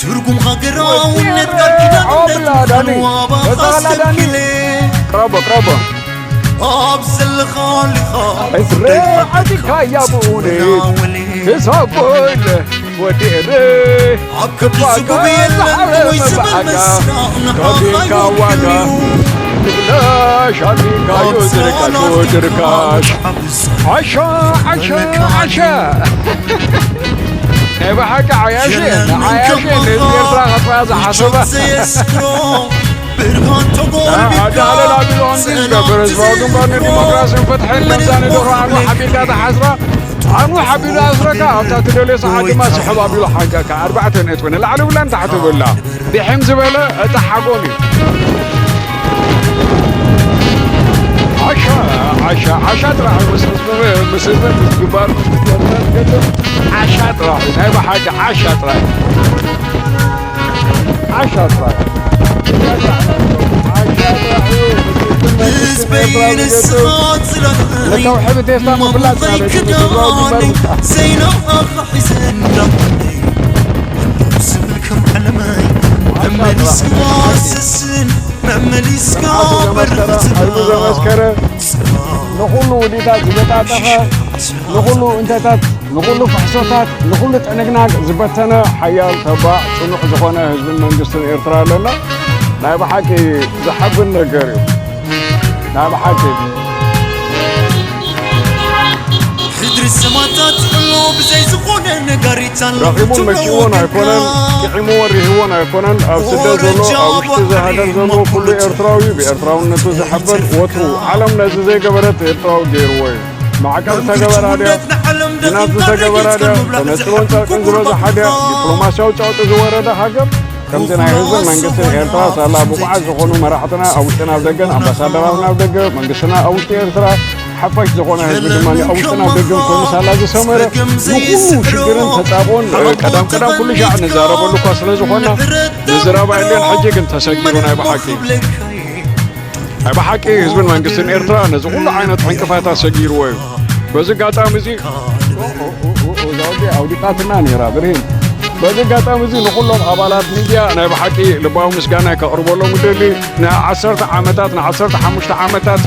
ትርጉም ሃገራውነት ቃል ኪዳንነት ዳኒ። ምዃኑ ኣባኻ ኣስተብሂለ። ቅረቦ፣ ቅረቦ። ኣብ ዘለኻሊኻ እዝረ ዓዲካ እያ ብእውነት። ክሳብ ጎይለ ወዲ ኤረ። ኣብ ከብዲ ዝጉብ የለን ወይ ዝብል መስና ንዓኻ ከፊልካ ዋጋ ይውክል እዩ። ንብላሽ ኣቢልካዮ ዝርካሽ ወዲ ርካሽ። ዓሻ፣ ዓሻ፣ ዓሻ። ናይ ብሓቂ ዓያሸ፣ ንዓያሸ፣ ነዚ ኤርትራ ከጥፍኣ ዝሓሰበ። ኣዳለል ኣቢሉ ከምዚ ዝገብር ህዝባዊ ግንባር ንዲሞክራስን ፍትሕን ነዛ ንደርሆ ኣኑ ሓቢልካ ተሓስራ። ኣኑ ሓቢሉ ኣስረካ፣ ኣብታ ትደልዮ ሰዓት ድማ ስሕብ ኣቢሉ ሓንቀካ። ኣርባዕተ ነጥቢ ንላዕሊ ብላ ንታሕቲ ብላ። ድሕም ዝበለ እታ ሓጎም እዩ። ዓሻ፣ ዓሻ፣ ዓሻ ጥራሕ እዩ። ምስ ህዝቢ፣ ምስ ህዝቢ፣ ምስ ግንባር፣ ምስ ገንዘብ፣ ገንዘብ፣ ዓሻ ጥራሕ እዩ። ናይ ብሓቂ ዓሻ ጥራሕ እዩ። ዓሻ ጥራሕ እዩ። ዓሻ ጥራሕ እዩ። ምስ ህዝቢ፣ ምስ ህዝቢ፣ ንስኻ ዝለኽለይ ነታው ሕብቴስታ ምፍላጥ ማለት እዩ። ክዳኒ ዘይናኻ ሒዘ እንዳኾነ ዝብል ከም ዓለመይ መመሊስካ ስስን መመሊስካ በርኽትኻ ዘመስከረ ንኹሉ ውዲታት ዝበጣጠኸ ንኹሉ እንተታት ንኹሉ ፍሕሶታት ንኹሉ ጥንግናግ ዝበተነ ሓያል ተባዕ ጽኑዕ ዝኾነ ህዝብን መንግስትን ኤርትራ ኣለና። ናይ ብሓቂ ዝሓብን ነገር እዩ። ናይ ብሓቂ ሕድሪ ሰማእታት ሕሎ ብዘይ ዝኾነ ነጋሪት ኣሎ ረኺቡን ክትብሎ መኪእዎን ኣይኮነን፣ ወግድካ። ጥዒምዎን ሪህዎን ኣይኮነን። ኣብ ስደት ዘሎ፣ ኣብ ውሽጢ እዚ ሃገር ዘሎ ኩሉ ኤርትራዊ እዩ ብኤርትራውነቱ ዝሕበን። ወትሩ ዓለም ነዚ ዘይገበረት ኤርትራዊ ገይርዎ እዩ። ማዕቀብ ዝተገበራ ድያ? ኲናት ዝተገበራ ድያ? ተነጽሎን ጸቕጥን ዝበዝሓ ድያ? ዲፕሎማስያዊ ጸቕጢ ዝወረደ ሃገር ከምቲ ናይ ህዝብን መንግስትን ኤርትራ ሳላ ብቑዓት ዝኾኑ መራሕትና ኣብ ውሽጥን ኣብ ደገን፣ ኣምባሳደራትና ኣብ ደገ፣ መንግስትና ኣብ ውሽጢ ኤርትራ፣ ሓፋሽ ዝኾነ ህዝቢ ድማ ኣብ ውሽጥን ኣብ ደገን ኮይኑ ሳላ ዝሰመረ ንኹሉ ሽግርን ተጻብኦን ቀዳም ቀዳም ኩሉ ሻዕ ንዛረበሉ እኳ ስለ ዝኾንና ምዝራብ ኣየድልዮን። ሕጂ ግን ተሰጊሩ ናይ ብሓቂ ናይ ብሓቂ ህዝብን መንግስትን ኤርትራ ነዚ ኩሉ ዓይነት ዕንቅፋታት ሰጊርዎ እዩ። በዚ ኣጋጣሚ እዚ ኣውዲቃትና ነይራ ብርሂን። በዚ ኣጋጣሚ እዚ ንኩሎም ኣባላት ሚድያ ናይ ብሓቂ ልባዊ ምስጋና ከቕርበሎም እደሊ። ንዓሰርተ ዓመታት፣ ንዓሰርተ ሓሙሽተ ዓመታት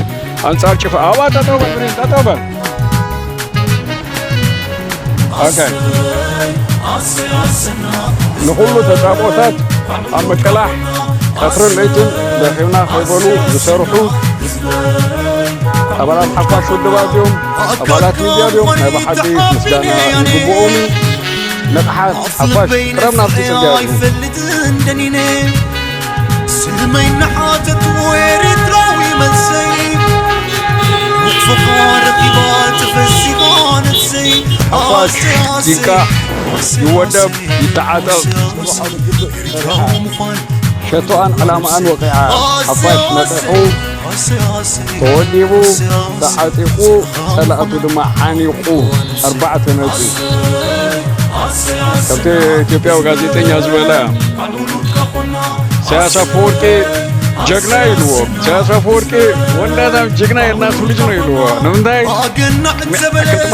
ኣንጻር ጭፍ-፣ ኣባ ጠጠው በል ብርሂን፣ ጠጠው በል። ኦኬ። ንኹሉ ተጻብኦታት ኣብ ምቅላሕ ቀትርን ለይትን ደኺምና ከይበሉ ዝሰርሑ ኣባላት ሓፋሽ ውድባት እዮም፣ ኣባላት ሚድያ እዮም። ናይ ብሓቂ ምስጋና ይግብኦም እዩ። ንቕሓት ሓፋሽ ቀረብ ናብቲ ጽርግያ እዩ። ስመይ እናሓተት ኤርትራዊ መልሰይ፣ ንጥፈፋ ረኺባ ተፈሲኻ ነፍሰይ። ሓፋሽ ዲቃ ይወደብ ይተዓጠቕ። ኤርትራዊ ምዃን ሸቶኣን ዕላማኣን ወቒዓ። ሓፋሽ ነቒሑ፣ ተወዲቡ፣ ተዓጢቑ፣ ጸላእቱ ድማ ሓኒቑ። ኣርባዕተ ነጥቢ። ከምቲ ኢትዮጵያዊ ጋዜጠኛ ዝበለ፣ ኢሳያስ ኣፈወርቂ ጀግና ኢልዎ። ኢሳያስ ኣፈወርቂ ወንዳታም ጀግና የናቱ ልጅ ነው ኢልዎ። ንምንታይ? ቅድሚ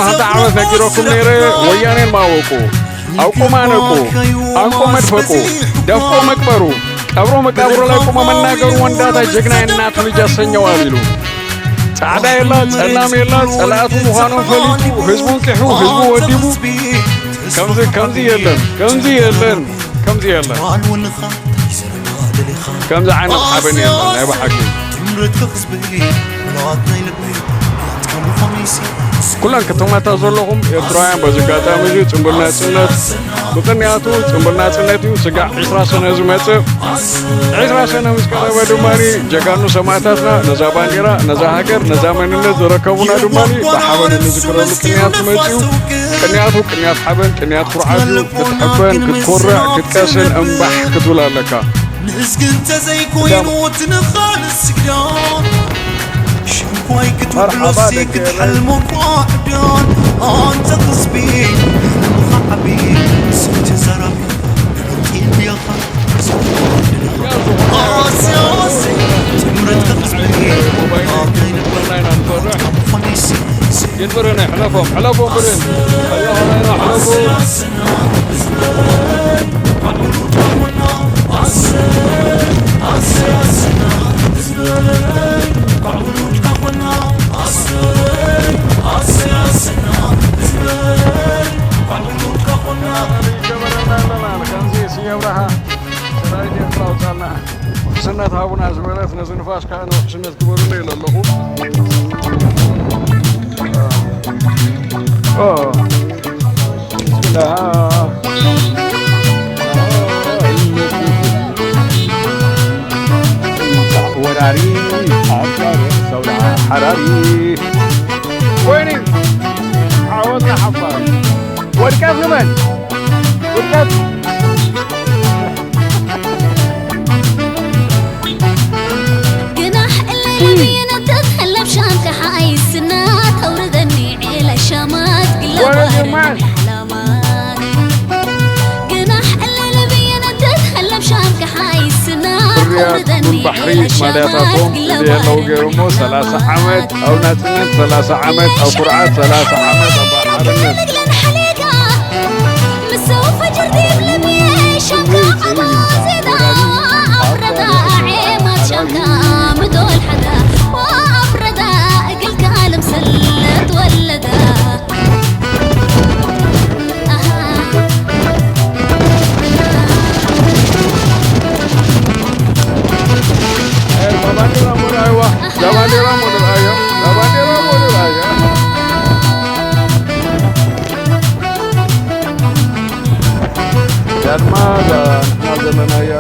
ሓንቲ ዓመት ነጊረኩም ነይረ፣ ወያኔን ማወቁ። አውቆ ማነቆ፣ አንቆ መድፈቆ፣ ደፍቆ መቅበሩ፣ ቀብሮ መቃብሩ ላይ ቆሞ መናገሩ ወንዳታ ጀግና የእናቱ ልጅ ያሰኘዋል ይሉ። ጻዕዳ የላ፣ ጸላም የላ፣ ጸላእቱ ምዃኖም ፈሊጡ፣ ህዝቡን ቂሑ፣ ህዝቡ ወዲቡ። ከምዚ፣ ከምዚ የለን፣ ከምዚ የለን፣ ከምዚ የለን። ከምዚ ዓይነት ሓበን የለን፣ ናይ ብሓቂ። ኩለን ከተማታት ዘለኹም ኤርትራውያን በዚ ኣጋጣሚ እዚ ጽምብል ናጽነት ብቕንያቱ ጽምብል ናጽነት እዩ። ስጋዕ ዕስራ ሰነ ዝመጽእ፣ ዕስራ ሰነ ምስ ቀረበ ድማ ጀጋኑ ሰማእታትና ነዛ ባንዲራ፣ ነዛ ሃገር፣ ነዛ መንነት ዘረከቡና ድማ ብሓበን እንዝክረሉ ቅንያት መጽኡ። ቅንያቱ ቅንያት ሓበን፣ ቅንያት ኩርዓት እዩ። ክትሕበን፣ ክትኮርዕ፣ ክትቀስን እምባሕ ክትብል ኣለካ። ንእዝጊ እንተዘይኮይኑ እቲ ንኻልእ ስግዳን፣ ሽምኳይ ክትውዕሎሲ ክትሓልሞ እኳ ዕዳን። ኣንታ ህዝቢ፣ ሕልምኻ ዓቢ፣ ስም ተዛራቢ፣ ብለውጢ እንድያኻ። ኣስያሲ፣ ትምረት ከህዝቢ፣ ኣካይ ነበር፣ ኣንታ ምዃነይሲ። የት ብረን? ሕለፎም፣ ሕለፎም ብረን። ኣዮ፣ ኸላይና፣ ሕለፎም። ከምዚ ስየ ኣብርሃ ሰራዊት ኤርትራ ኣውጻልና። ውሕስነት ሃቡና ዝበለት ነዚ ንፋስ ከዓ ንውሕስነት ግበሩለይ ኢለ ኣለኹ። ኦ። ወራሪ ሓፋር ሰውራ ሓራሪ። ወይኒ ዓወት ንሓፋር። ወድቀት ንመን? ወድቀት። ግናሕ እለይ ብየነ ተትሕለብ ሻምካ ሓይስና ተውርደኒ ዒለ ሻማት ግለባር ወረድ ማን? ግናሕ እለይ ብየነ ተትሕለብ ሻምካ ሓይስና ፍርያት ተውርደኒ ቡን ባሕሪ ዒለ ሻማት ማልያታቶም ግለባር እዚአለዉ ገይሮሞ ሰላሳ ዓመት ኣብ ናጽነት፣ ሰላሳ ዓመት ኣብ ኩርዓት፣ ሰላሳ ዓመት ኣብ ሓርነት። ያድማ ንሕና ዘለናያ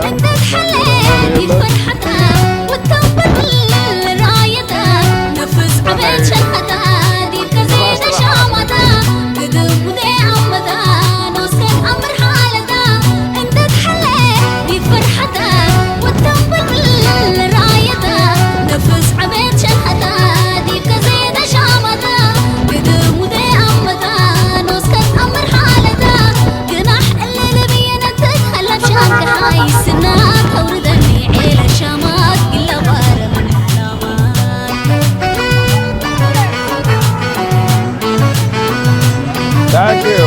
Thank you.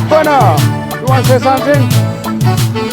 Bona, you want to say something?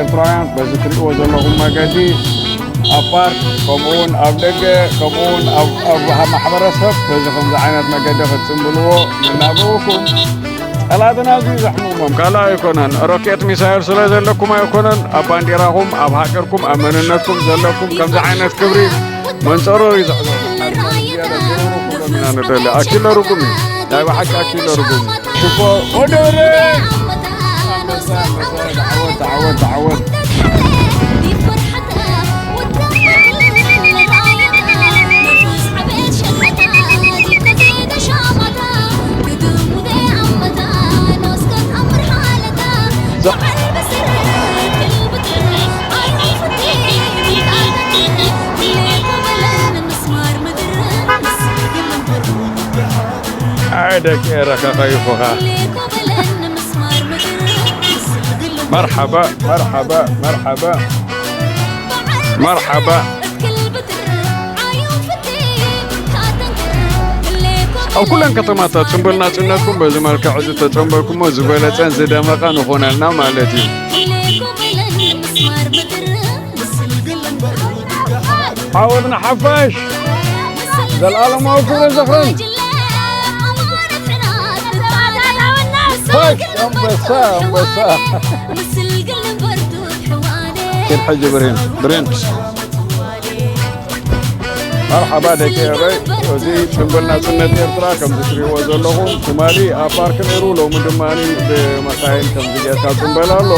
ኤርትራውያን በዚ ትሪእዎ ዘለኹም መገዲ ኣብ ፓርክ፣ ከምኡውን ኣብ ደገ፣ ከምኡውን ኣብ ኣብ ማሕበረሰብ በዚ ከምዚ ዓይነት መገዲ ክትጽንብልዎ ንናብኡኩም። ጸላእትና ኣዝዩ ዘሕምሞም ካልእ ኣይኮነን፣ ሮኬት ሚሳይል ስለ ዘለኩም ኣይኮነን። ኣብ ባንዲራኹም፣ ኣብ ሃገርኩም፣ ኣብ መንነትኩም ዘለኩም ከምዚ ዓይነት ክብሪ መንጸሮ እዩ ዘሕዞ። ኢና ንደሊ። ኣኪለ ርጉም እዩ። ናይ ብሓቂ ኣኪለ ርጉም እዩ። ሽኮር ወደረ። ኣይ ደቂ ኤረ ከኸይፉኻ። መርሓባ፣ መርሓባ፣ መርሓባ፣ መርሓባ። ኣብ ኩለን ከተማታት ጽምብል ናጽነትኩም በዚ መልክዕ እዚ ተጸምበልኩሞ ዝበለጸን ዝደመቐን ይኾነልና ማለት እዩ። ዓወት ንሓፋሽ! ዘልኣለማዊ ክብርን ዝኽርን! ፋሽ! ኣንበሳ! ኣንበሳ! ኪድ ሕጂ ብሬን! ብሬን! መርሓባ ደቂ ኤረይ፣ እዚ ጽምብል ናጽነት ኤርትራ ከምዚ ትሪእዎ ዘለኹም ትማሊ ኣብ ፓርክ ነይሩ፣ ሎሚ ድማ ብመኻይን ከምዚ ጌርካ ጽምበል ኣሎ።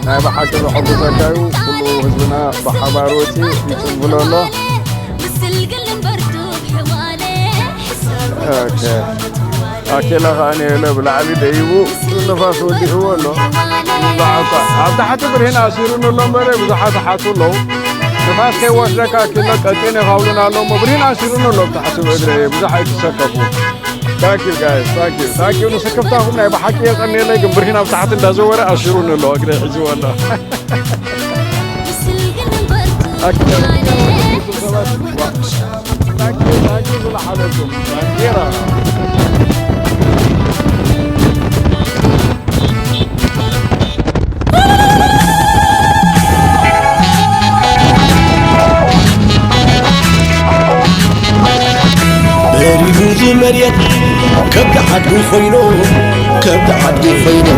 ናይ ብሓቂ ዘሐጉሰካ እዩ። ኩሉ ህዝብና ብሓባር ወፂኡ ይጽንብሎ ኣሎ። ኦኬ። ኣኬላ ከኣ ንየለ ብላዕሊ ደይቡ ንፋስ ወዲእዎ ኣሎ። ብዛዕባ ኣብ ታሕቲ ብርሂን ኣሲሩኒ ኣሎ እምበረ ብዙሓት ይሓቱ ኣለዉ። ንፋስ ከይወስደካ ኣኪሎ ቀጢነ ይኸውን ኣሎ እሞ ብርሂን ኣሲሩኒ ኣሎ ኣብ ታሕቲ ብእግረ ብዙሕ ኣይትሰከፉ። Thank you guys, thank you, thank you ንስክፍታኹም ናይ ብሓቂ የቐንየለይ። ግን ብርሂን ኣብ ታሕቲ እንዳዘወረ ኣሲሩኒ ኣሎ እግረ ሒዝዎ ኣሎ። ኣኪሎ ዝለዓለኩም ባንዴራ። በሪዱ ዝመርየት ከብዲ ዓዱ ኮይኑ ከብዲ ዓዱ ኮይኑ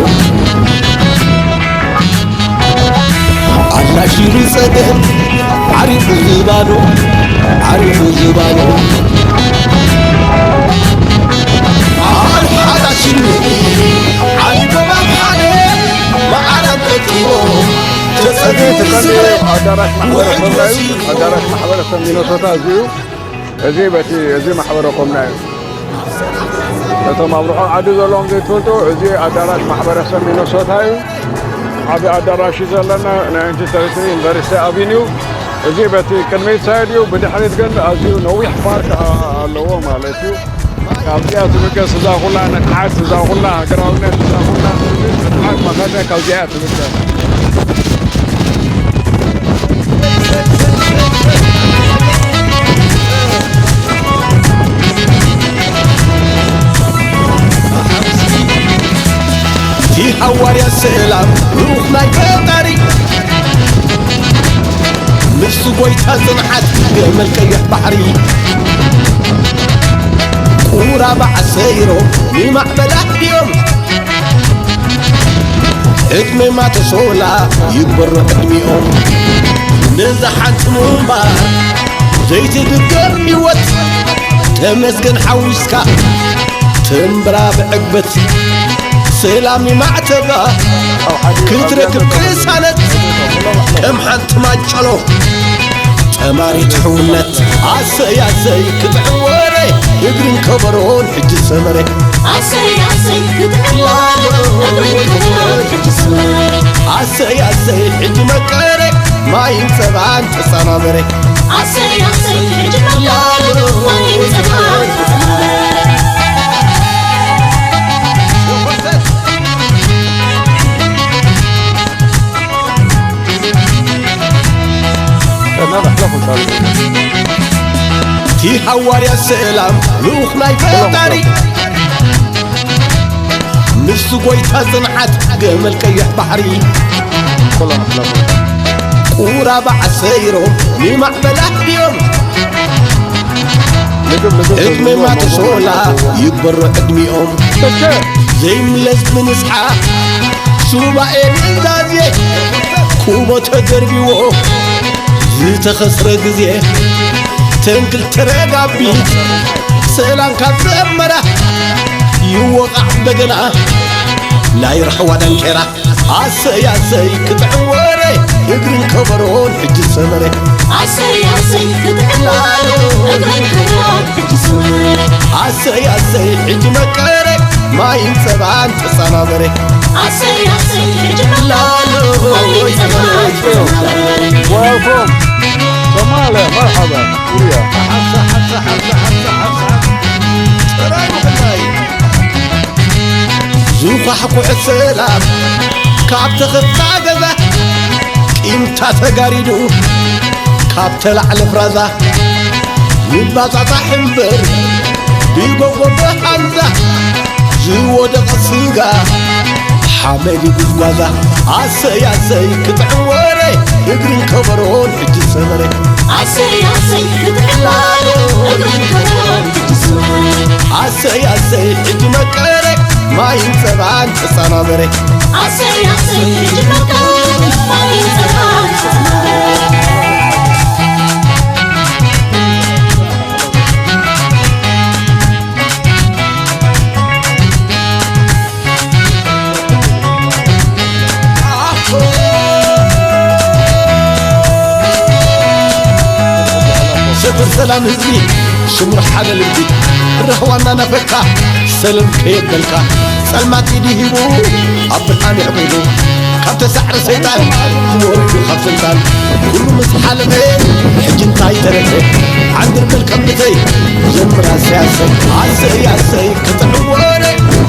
ኣላሽሩ ጸገም ዓሪፉ ዝባኑ ዓሪፉ ዝባኑ ኣልሓዳሽሩ ዓሪፉ መብሓደ መዓረብ ቀጢቦ ተጸጊ ትቀልዮ ኣዳራሽ ማሕበረሰብ እዩ። ኣዳራሽ ማሕበረሰብ ሚነሶታ እዚዩ። እዚ በቲ እዚ ማሕበረ ኮምና እዩ። እቶም ኣብ ርሑቕ ዓዲ ዘለዎም ዘይትፈልጡ፣ እዚ ኣዳራሽ ማሕበረሰብ ሚነሶታ እዩ። ዓቢ ኣዳራሽ እዩ ዘለና፣ ናይ ናይንቲን ተርቲ ትሪ ዩኒቨርሲቲ ኣቪኒው። እዚ በቲ ቅድሚት ሳይድ እዩ፣ ብድሕሪት ግን ኣዝዩ ነዊሕ ፓርክ ኣ-፣ ኣለዎ ማለት እዩ። ካብዚኣ ትብገስ እዛ ኩላ ንቕሓት፣ እዛ ኩላ ሃገራውነት፣ እዛ ኩላ ንቕሓት መኸተ ካብዚኣ ትብገስ። እቲ ሃዋርያ ሰላም ልኡኽ ናይ ፈጣሪ፣ ንሱ ጐይታ ጽንዓት ገመል ቀይሕ ባሕሪ፣ ቁራብ ዓሰይሮም ንማዕበል ኣሕዲኦም፣ ዕድመ ማተሶላ ይግበሮ ዕድሚኦም፣ ነዛ ሓንቲ ምንባር ዘይትድገም ህይወት፣ ተመስገን ሓዊስካ ተንብራ ብዕግበት፣ ሰላም ይማዕተባ ክትረክብ ቅሳነት፣ ከም ሓንቲ ማጨሎ ጠማሪት ሕውነት። ኣሰይ ኣሰይ ክጥዕም ወረ እግርን ከበሮን ሕጂ ሰመረ። ኣሰይ ኣሰይ ክጥዕም ወረ እግርን ከበሮን ሕጂ ሰመረ። ኣሰይ ኣሰይ ሕጂ መቀረ ማይን ጸባን ተጸናበረ። ኣሰይ ኣሰይ ሕጂ መቀረ ማይን ጸባን ተጸናበረ። እቲ ሃዋርያ ሰላም ልኡኽ ናይ ፈጣሪ፣ ንሱ ጐይታ ጽንዓት ገመል ቀይሕ ባሕሪ፣ ቁራብ ዓሰይሮም ንማዕበላት እዮም። ዕድመ ማተሶላ ይግበሮ ዕድሚኦም ዘይምለስ ብንስሓ ሱባኤ ንእዛዜ ኩቦ ተደርቢዎ ዝተኸስረ ግዜ ተንክል ተረጋቢት ሰላም ካብ ዘመራ ይወቓዕ በገና ናይ ራሕዋ ዳንኬራ ኣሰይ ኣሰይ ክጥዕም ወረ እግርን ከበሮን ሕጂ ሰመረ ኣሰይ ኣሰይ ክጥዕም ወረ እግርን ከበሮን ሕጂ ሰመረ ኣሰይ ኣሰይ ሕጂ መቀረ ማይን ጸባን ተሳናበረ ኣሰይ ኣሰይ ሕጂ መላሎ ማይን ጸባን ተሳናበረ Welcome. Somalia, مرحبا. Korea. ሓብሳ ሓብሳ ሓብሳ ሓብሳ ሓብሳ ጥራይ ምኽናይ ዝኳሕኩሐ ሰላም ካብ ተኸፍታ ገዛ ቂምታ ተጋሪዱ ካብ ተላዕለ ፍራዛ ይባጻጻሕ እምበር ብጎጎ ብሃንዛ ዝወደቐ ስጋ ሓመድ ጉዝጓዛ ኣሰይ ኣሰይ ክጥዕም ወረ እግርን ከበሮን ሕጂ ሰመረ ኣሰይ ኣሰይ ክጥዕም ወረ እግርን ከበሮን ሕጂ ሰመረ ኣሰይ ኣሰይ ሕጂ መቀረ ማይን ጸባን ተሳናበረ ኣሰይ ኣሰይ ሕጂ መቀረ ማይን ጸባን ተሳናበረ ሰፈር ሰላም ህዝቢ ስሙር ሓደ ልቢ ራህዋ እናናፈካ ሰለም ከየበልካ ጸልማት ኢዱ ሂቡ ኣብ ብርሃን የዕቂቡ ካብ ተሳዕሪ ሰይጣን ወሪዱ ካብ ስልጣን ኩሉ ምስ ሓለፈ ሕጂ እንታይ ተረፈ ዓንድር በል ከም ብተይ ዘምር ኣሰይ ኣሰይ ኣሰይ ኣሰይ ክጥዕም ወረ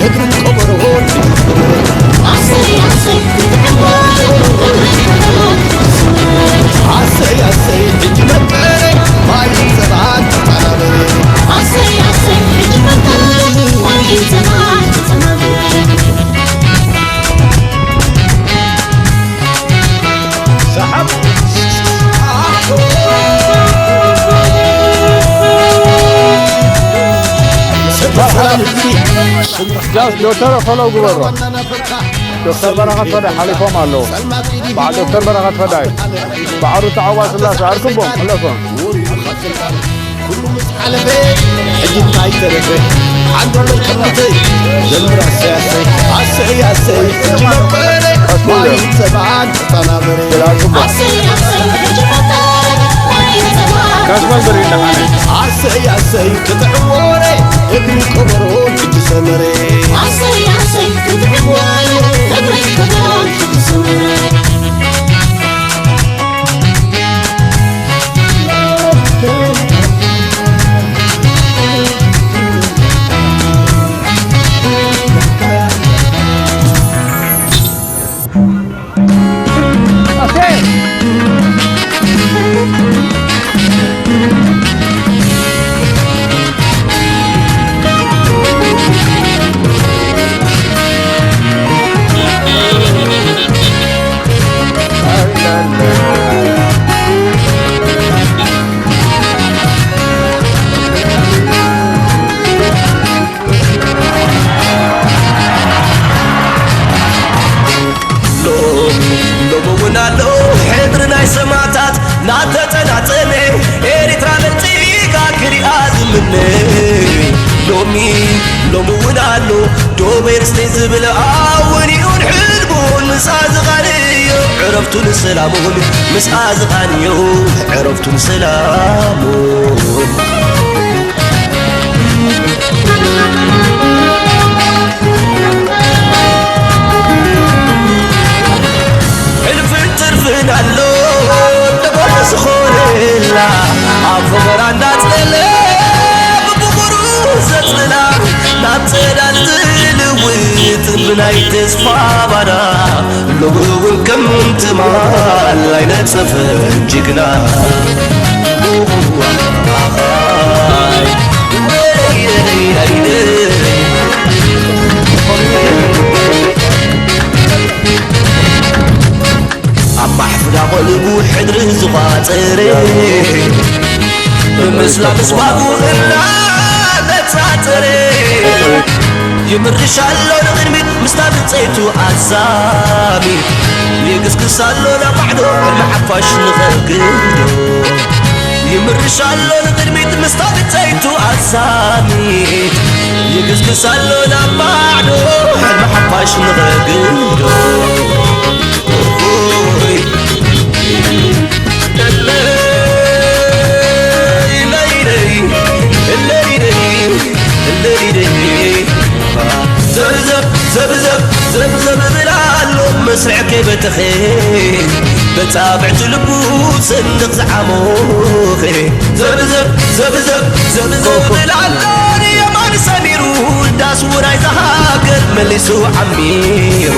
እግርን ከበሮን ኣሰይ ኣሰይ ክጥዕም ወረ እግርን ከበሮን ኣሰይ ኣሰይ ሕጂ መቀረ ማይ ጸባን ተጣላበረ ኣሰይ ኣሰይ ሕጂ መቀረ ማይ ጸባን ተጣላበረ ሰሓብ ሰላም ህዝቢ ጃስ ዶክተር ፈለው ግበሮ። ዶክተር በረኸት ፈዳይ ሓሊፎም ኣለዉ። በዓል ዶክተር በረኸት ፈዳይ፣ በዓሉ ተዓዋ ስላሴ ኣርክቦም፣ ሕለፎም። ኩሉ ምስ ሓለፈ፣ ሕጂ እንታይ ተረፈ? ዓንዲ በል ከምተይ፣ ዘምር ኣሰይ ኣሰይ፣ ኣሰይ ኣሰይ፣ ሕጂ መቀረ፣ ማይ ጸባን ተናበረ። ኣሰይ ኣሰይ፣ ሕጂ መቀረ፣ ማይ ጸባን ካስማይ በሪና ሓነ። ኣሰይ ኣሰይ፣ ክጥዕም ወረ፣ እግሪ ከበሮ፣ ሕጂ ሰመረ። ኣሰይ ኣሰይ፣ ክጥዕም ወረ፣ እግሪ ከበሮ፣ ሕጂ ሰመረ። ሎሚ ሎሚ እውን ኣሎ ሕድሪ ናይ ሰማዕታት ናተጠናጠነ ኤርትራ ነጺጋ ክሪኣ ዝምነ ሎሚ ሎሚ እውን ኣሎ ዶብ ኤርስትሬ ዝብል ኣውንኡን ሕልሙን ምስኣ ዝቓንዮ ዕረፍቱን ሰላሙን ምስኣ ዝቓንዮ ዕረፍቱን ሰላሙን ሕልፍን ትርፍን ኣሎ ደቦ ዝኾነላ ኣብ ፈኸራ እንዳጽለለ ብፍቕሩ ዘጽልላ ናብ ጽላል ትልውጥ ብናይ ተስፋ ባና ሎሚ እውን ከም ትማል ኣይነጽፍን ጅግና ምስላ ምስባቡ እናነጻጸረ ይምርሽ ኣሎ ንቕድሚት ምስታ ብጸይቱ ኣዛሚ ይግስግስ ኣሎ ናብ ማዕዶ ሕልሚ ሓፋሽ ንኸግዶ ይምርሽ ኣሎ ንቕድሚት ምስታ ብጸይቱ ኣዛሚ ይግስግስ ኣሎ ናብ ማዕዶ ሕልሚ ሓፋሽ ንኸግዶ ዘብዘብ ብላሎ መስርዕ ከይበተኸ በጻብዕቲ ልቡ ሰንቕ ዝዓሞኸ ዘብዘብ ዘብዘብ ዘብዘብ ብላሎ ንየማን ሰሚሩ ዳስ ውራይ ዝሃገር መሊሱ ዓሚሩ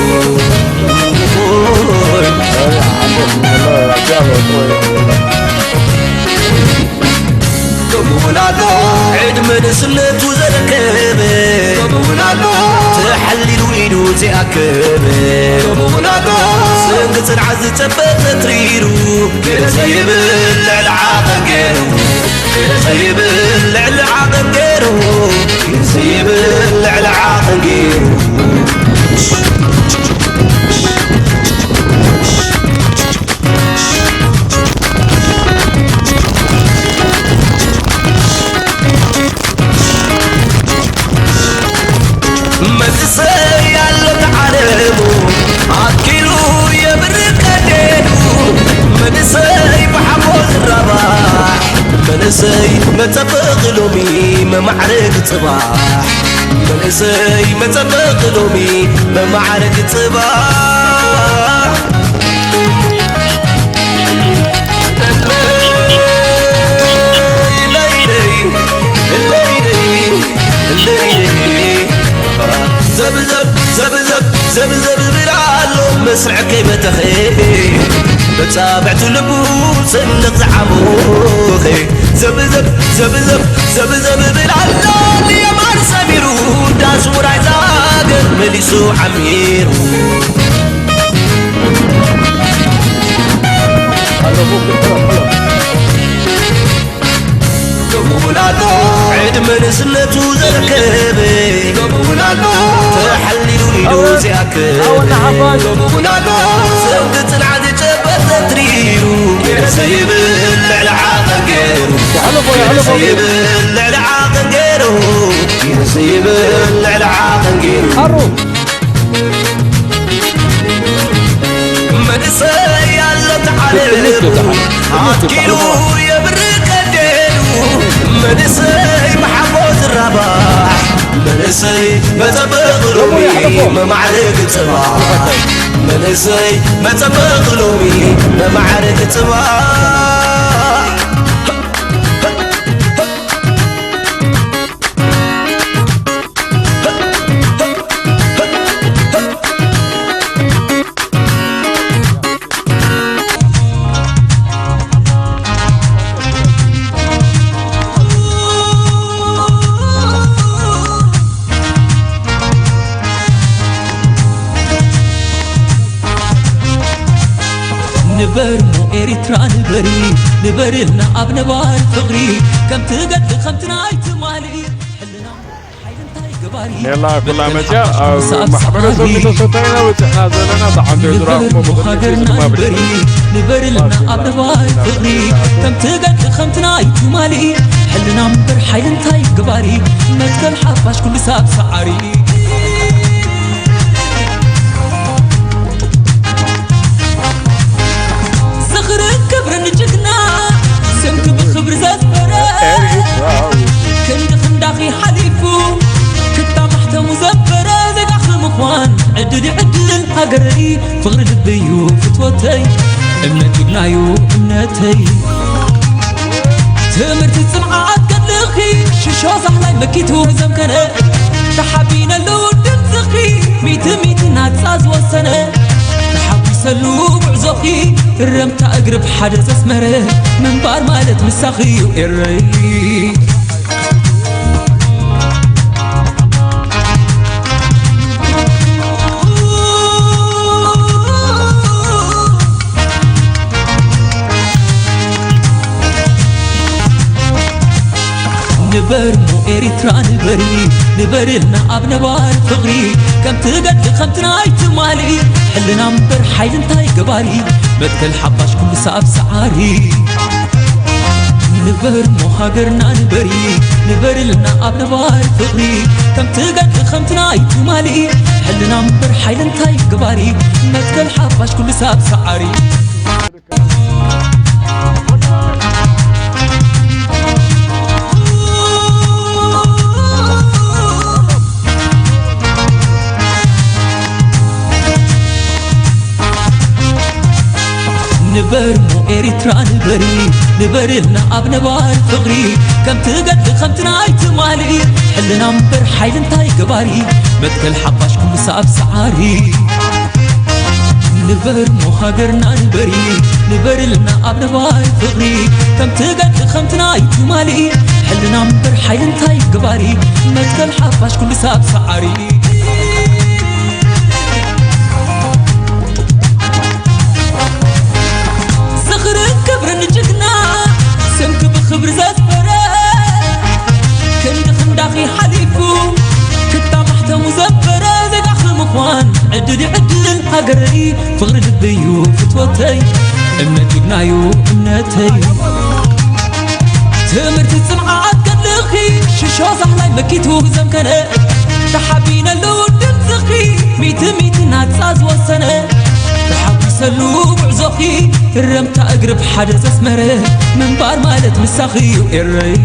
ከምኡውን ኣሎ ዕድመ ንእስነቱ ዘረከበ ከምኡውን ኣሎ ተሓሊሉ ኢዱ ዘይኣከበ ከምኡውን ኣሎ ሰንጊ ጽንዓት ዝጨበጠ ትሪሩ ገለ ዘይብል ልዕሊ ዓቐን ገይሩ ገለ ዘይብል ልዕሊ ዓቐን ገይሩ ገለ ዘይብል ልዕሊ ዓቐን ገይሩ መንእሰይ ኣሎ ተዓለሙ ኣኪሉ የብርህ ቀዴዱ መንእሰይ ብሓቦ ዝራባሕ መንእሰይ መጸበቒ ሎሚ መማዕረግ ጽባሕ መንእሰይ መጸበቒ ሎሚ መማዕረግ ጽባሕ ዘብዘብ ብላሎ መስርዕ ከይበተኸ በጻብዕቱ ልቡ ሰንቕ ዝዓሞኸ ዘብዘብ ዘብዘብ ዘብዘብ ብላሎ ንየማን ሰሚሩ ዳስ ውራይ ዛገር መሊሱ ዓሚሩ ከምኡውን ኣሎ ዕድመ ንእስነቱ ዘርከበ ከምኡውን ኣሎ ተሓሊሉ ኢዱ ዝኣክል ከምኡውን ኣሎ ሰንጊ ጽንዓት ዝጨበጠ ትሪሩ ገለ ዘይብል ልዕሊ ዓቐን ገይሩ ገለ ዘይብል ልዕሊ ዓቐን ገይሩ ገለ ዘይብል ልዕሊ ዓቐን ገይሩ መንእሰይ ኣሎ ተዓለሙ ኣትኪሉ የብርህ ቀዴሉ መንእሰይ ብሓቦ ዝራባሕ መንእሰይ መጸበቒ ሎሚ መማዕረግ ጽባሕ መንእሰይ መጸበቒ ሎሚ መማዕረግ ጽባሕ ንበር ሞ ኤሪትራ ንበሪ ንበርልና ኣብ ነባር ፍቕሪ ከምቲ ገድሊ ከምቲ ናይ ትማሊ ሕልና ሓይሊ እንታይ ገባሪ ሜላ ኩላ መጽያ ኣብ ማሕበረሰብ ሚነሶታ ኢና በጺሕና ዘለና። ብዓንተ ዝረኣኹሞ ብቕድሚት እዚ ድማ ብድሕሪት። ንበርልና ኣብ ነባር ፍቕሪ ከምቲ ገድሊ ከምቲ ናይ ትማሊ ሕልና እምበር ሓይሊ እንታይ ገባሪ መትከል ሓፋሽ ኩሉ ሳብ ሰዓሪ ዝኽርን ክብርን ጅግና ስምኪ ብኽብሪ ዘዝበረ ክንዲ ክንዳኺ ሓሊፉ ክታ ማሕተሙ ዘበረ ዜጋኺ ምዃን ዕድል እዩ ዕድል ሃገረይ ፍቕሪ ልበይ እዩ ፍትወተይ እምነት ጅግናዩ እምነተይ ትምህርቲ ጽንዓት ገድልኺ ሽሾ ዛሕላይ መኪቱ ዘምከነ ተሓቢነሉ ድምፅኺ ሚቲ ሚቲ ናጻ ዝወሰነ ተሓጒሰሉ ጉዕዞኺ እረምታ እግሪ ብሓደ ዘስመረ ምንባር ማለት ምሳኺ እዩ ኤረይ ኤሪትራ ንበሪ፣ ንበርልና ኣብ ነባሪ ፍቕሪ፣ ከምቲ ገድሊ ከምቲ ናይ ትማሊ፣ ሕልና እምበር ሓይሊ እንታይ ገባሪ፣ መትከል ሓፋሽ ኩሉ ሳብ ሰዓሪ። ንበር እሞ ሃገርና ንበሪ፣ ንበርልና ኣብ ነባሪ ፍቕሪ፣ ከምቲ ገድሊ ከምቲ ናይ ትማሊ፣ ሕልና እምበር ሓይሊ እንታይ ገባሪ፣ መትከል ሓፋሽ ኩሉ ሳብ ሰዓሪ። ንበር እሞ ኤሪትራ ንበሪ፣ ንበርልና ኣብ ነባሪ ፍቕሪ፣ ከምቲ ገድሊ ከምቲ ናይ ትማሊ፣ ሕልና እምበር ሓይሊ እንታይ ገባሪ፣ መትከል ሓፋሽ ኩሉ ሳብ ሰዓሪ። ንበር እሞ ሃገርና ንበሪ፣ ንበርልና ኣብ ነባሪ ፍቕሪ፣ ከምቲ ገድሊ ከምቲ ናይ ትማሊ፣ ሕልና እምበር ሓይሊ እንታይ ገባሪ፣ መትከል ሓፋሽ ኩሉ ሳብ ሰዓሪ። ዝኽርን ክብርን ጅግና፣ ስምኪ ብኽብሪ ዘስፈረ፣ ክንዲ ክንዳኺ ሓሊፉ፣ ክታብ ማሕተሙ ዘበረ፣ ዜጋኺ ምዃን ዕድል እዩ ዕድል ሃገረይ፣ ፍቕሪ ልቢ እዩ ፍትወተይ፣ እምነት ጅግና እዩ እምነተይ። ትምህርቲ ጽንዓት ገድልኺ፣ ሽሾ ሳሕላይ መኪቱ ዘምከነ፣ ተሓቢነሉ ድምፅኺ፣ ሚእቲ ሚእቲ ናጻ ዝወሰነ፣ ተሓጒሰሉ ጉዕዞኺ፣ እረምታ እግሪ ብሓደ ዘስመረ፣ ምንባር ማለት ምሳኺ እዩ ኤረይ።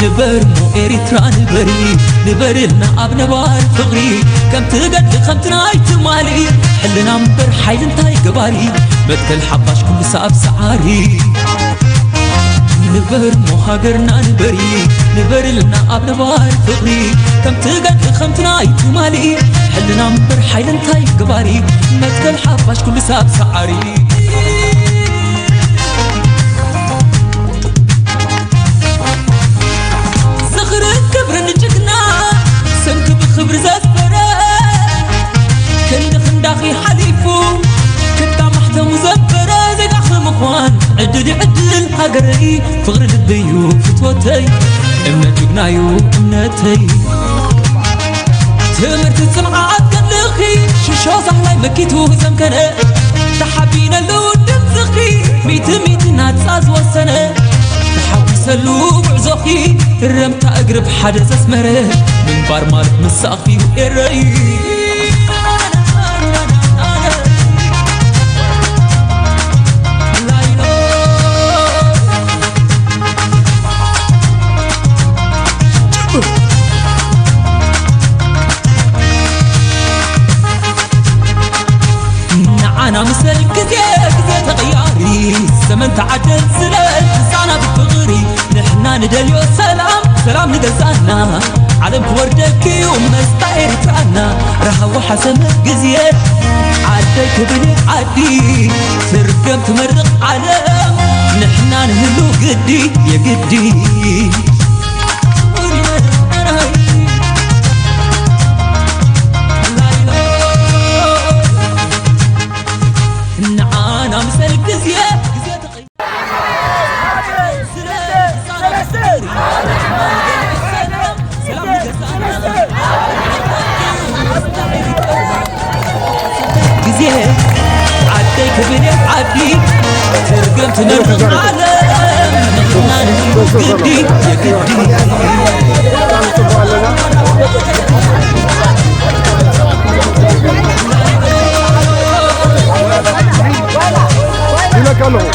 ንበር እሞ ኤሪትራ ንበሪ፣ ንበርልና ኣብ ነባሪ ፍቕሪ፣ ከምቲ ገድሊ ከምቲ ናይ ትማሊ፣ ሕልና እምበር ሓይሊ እንታይ ገባሪ፣ መትከል ሓፋሽ ኩሉ ሳብ ሰዓሪ። ንበር እሞ ሃገርና ንበሪ፣ ንበርልና ኣብ ነባሪ ፍቕሪ፣ ከምቲ ገድሊ ከምቲ ናይ ትማሊ፣ ሕልና እምበር ሓይሊ እንታይ ገባሪ፣ መትከል ሓፋሽ ኩሉ ሳብ ሰዓሪ። ዝኽርን ክብርን ጅግና፣ ስምኪ ብኽብሪ ዘስፈረ፣ ክንዲ ክንዳኺ ሓሊፉ፣ ክታብ ማሕተሙ ዘበረ፣ ዜጋኺ ምዃን ዕድል እዩ ዕድል ሃገረይ፣ ፍቕሪ ልቢ እዩ ፍትወተይ፣ እምነት ጅግና እዩ እምነተይ። ትምህርቲ ጽንዓት ገድልኺ፣ ሽሾ ሳሕላይ መኪቱ ዘምከነ፣ ተሓቢነሉ ድምፅኺ፣ ሚእቲ ሚእቲ ናጻ ዝወሰነ፣ ተሓጒሰሉ ጉዕዞኺ፣ እረምታ እግሪ ብሓደ ዘስመረ፣ ምንባር ማለት ምሳኺ እዩ ኤረይ። ንዓና ምሰል ግዜ፣ ግዜ ተቐያሪ፣ ዘመን ተዓደል ስለ ዝዛና ብፍቕሪ፣ ንሕና ንደልዮ ሰላም፣ ሰላም ንገዛና፣ ዓለም ክወርደኪ እዩ መስታ ኤርትራና፣ ረሃዋ ሓሰመ ግዜ፣ ዓደይ ክብል ዓዲ፣ ትርገም ትመርቕ ዓለም፣ ንሕና ንህሉ ግዲ የግዲ። ንዓና ምሰል ግዜ፣ ግዜ ተቐይ-፣ ግዜ ዓደይ ክብል ዓዲ ትርገም ትመርቕ ዓለም ንሕና ንህሉ ግዲ የግዲ። ይለካ ኣለኹ።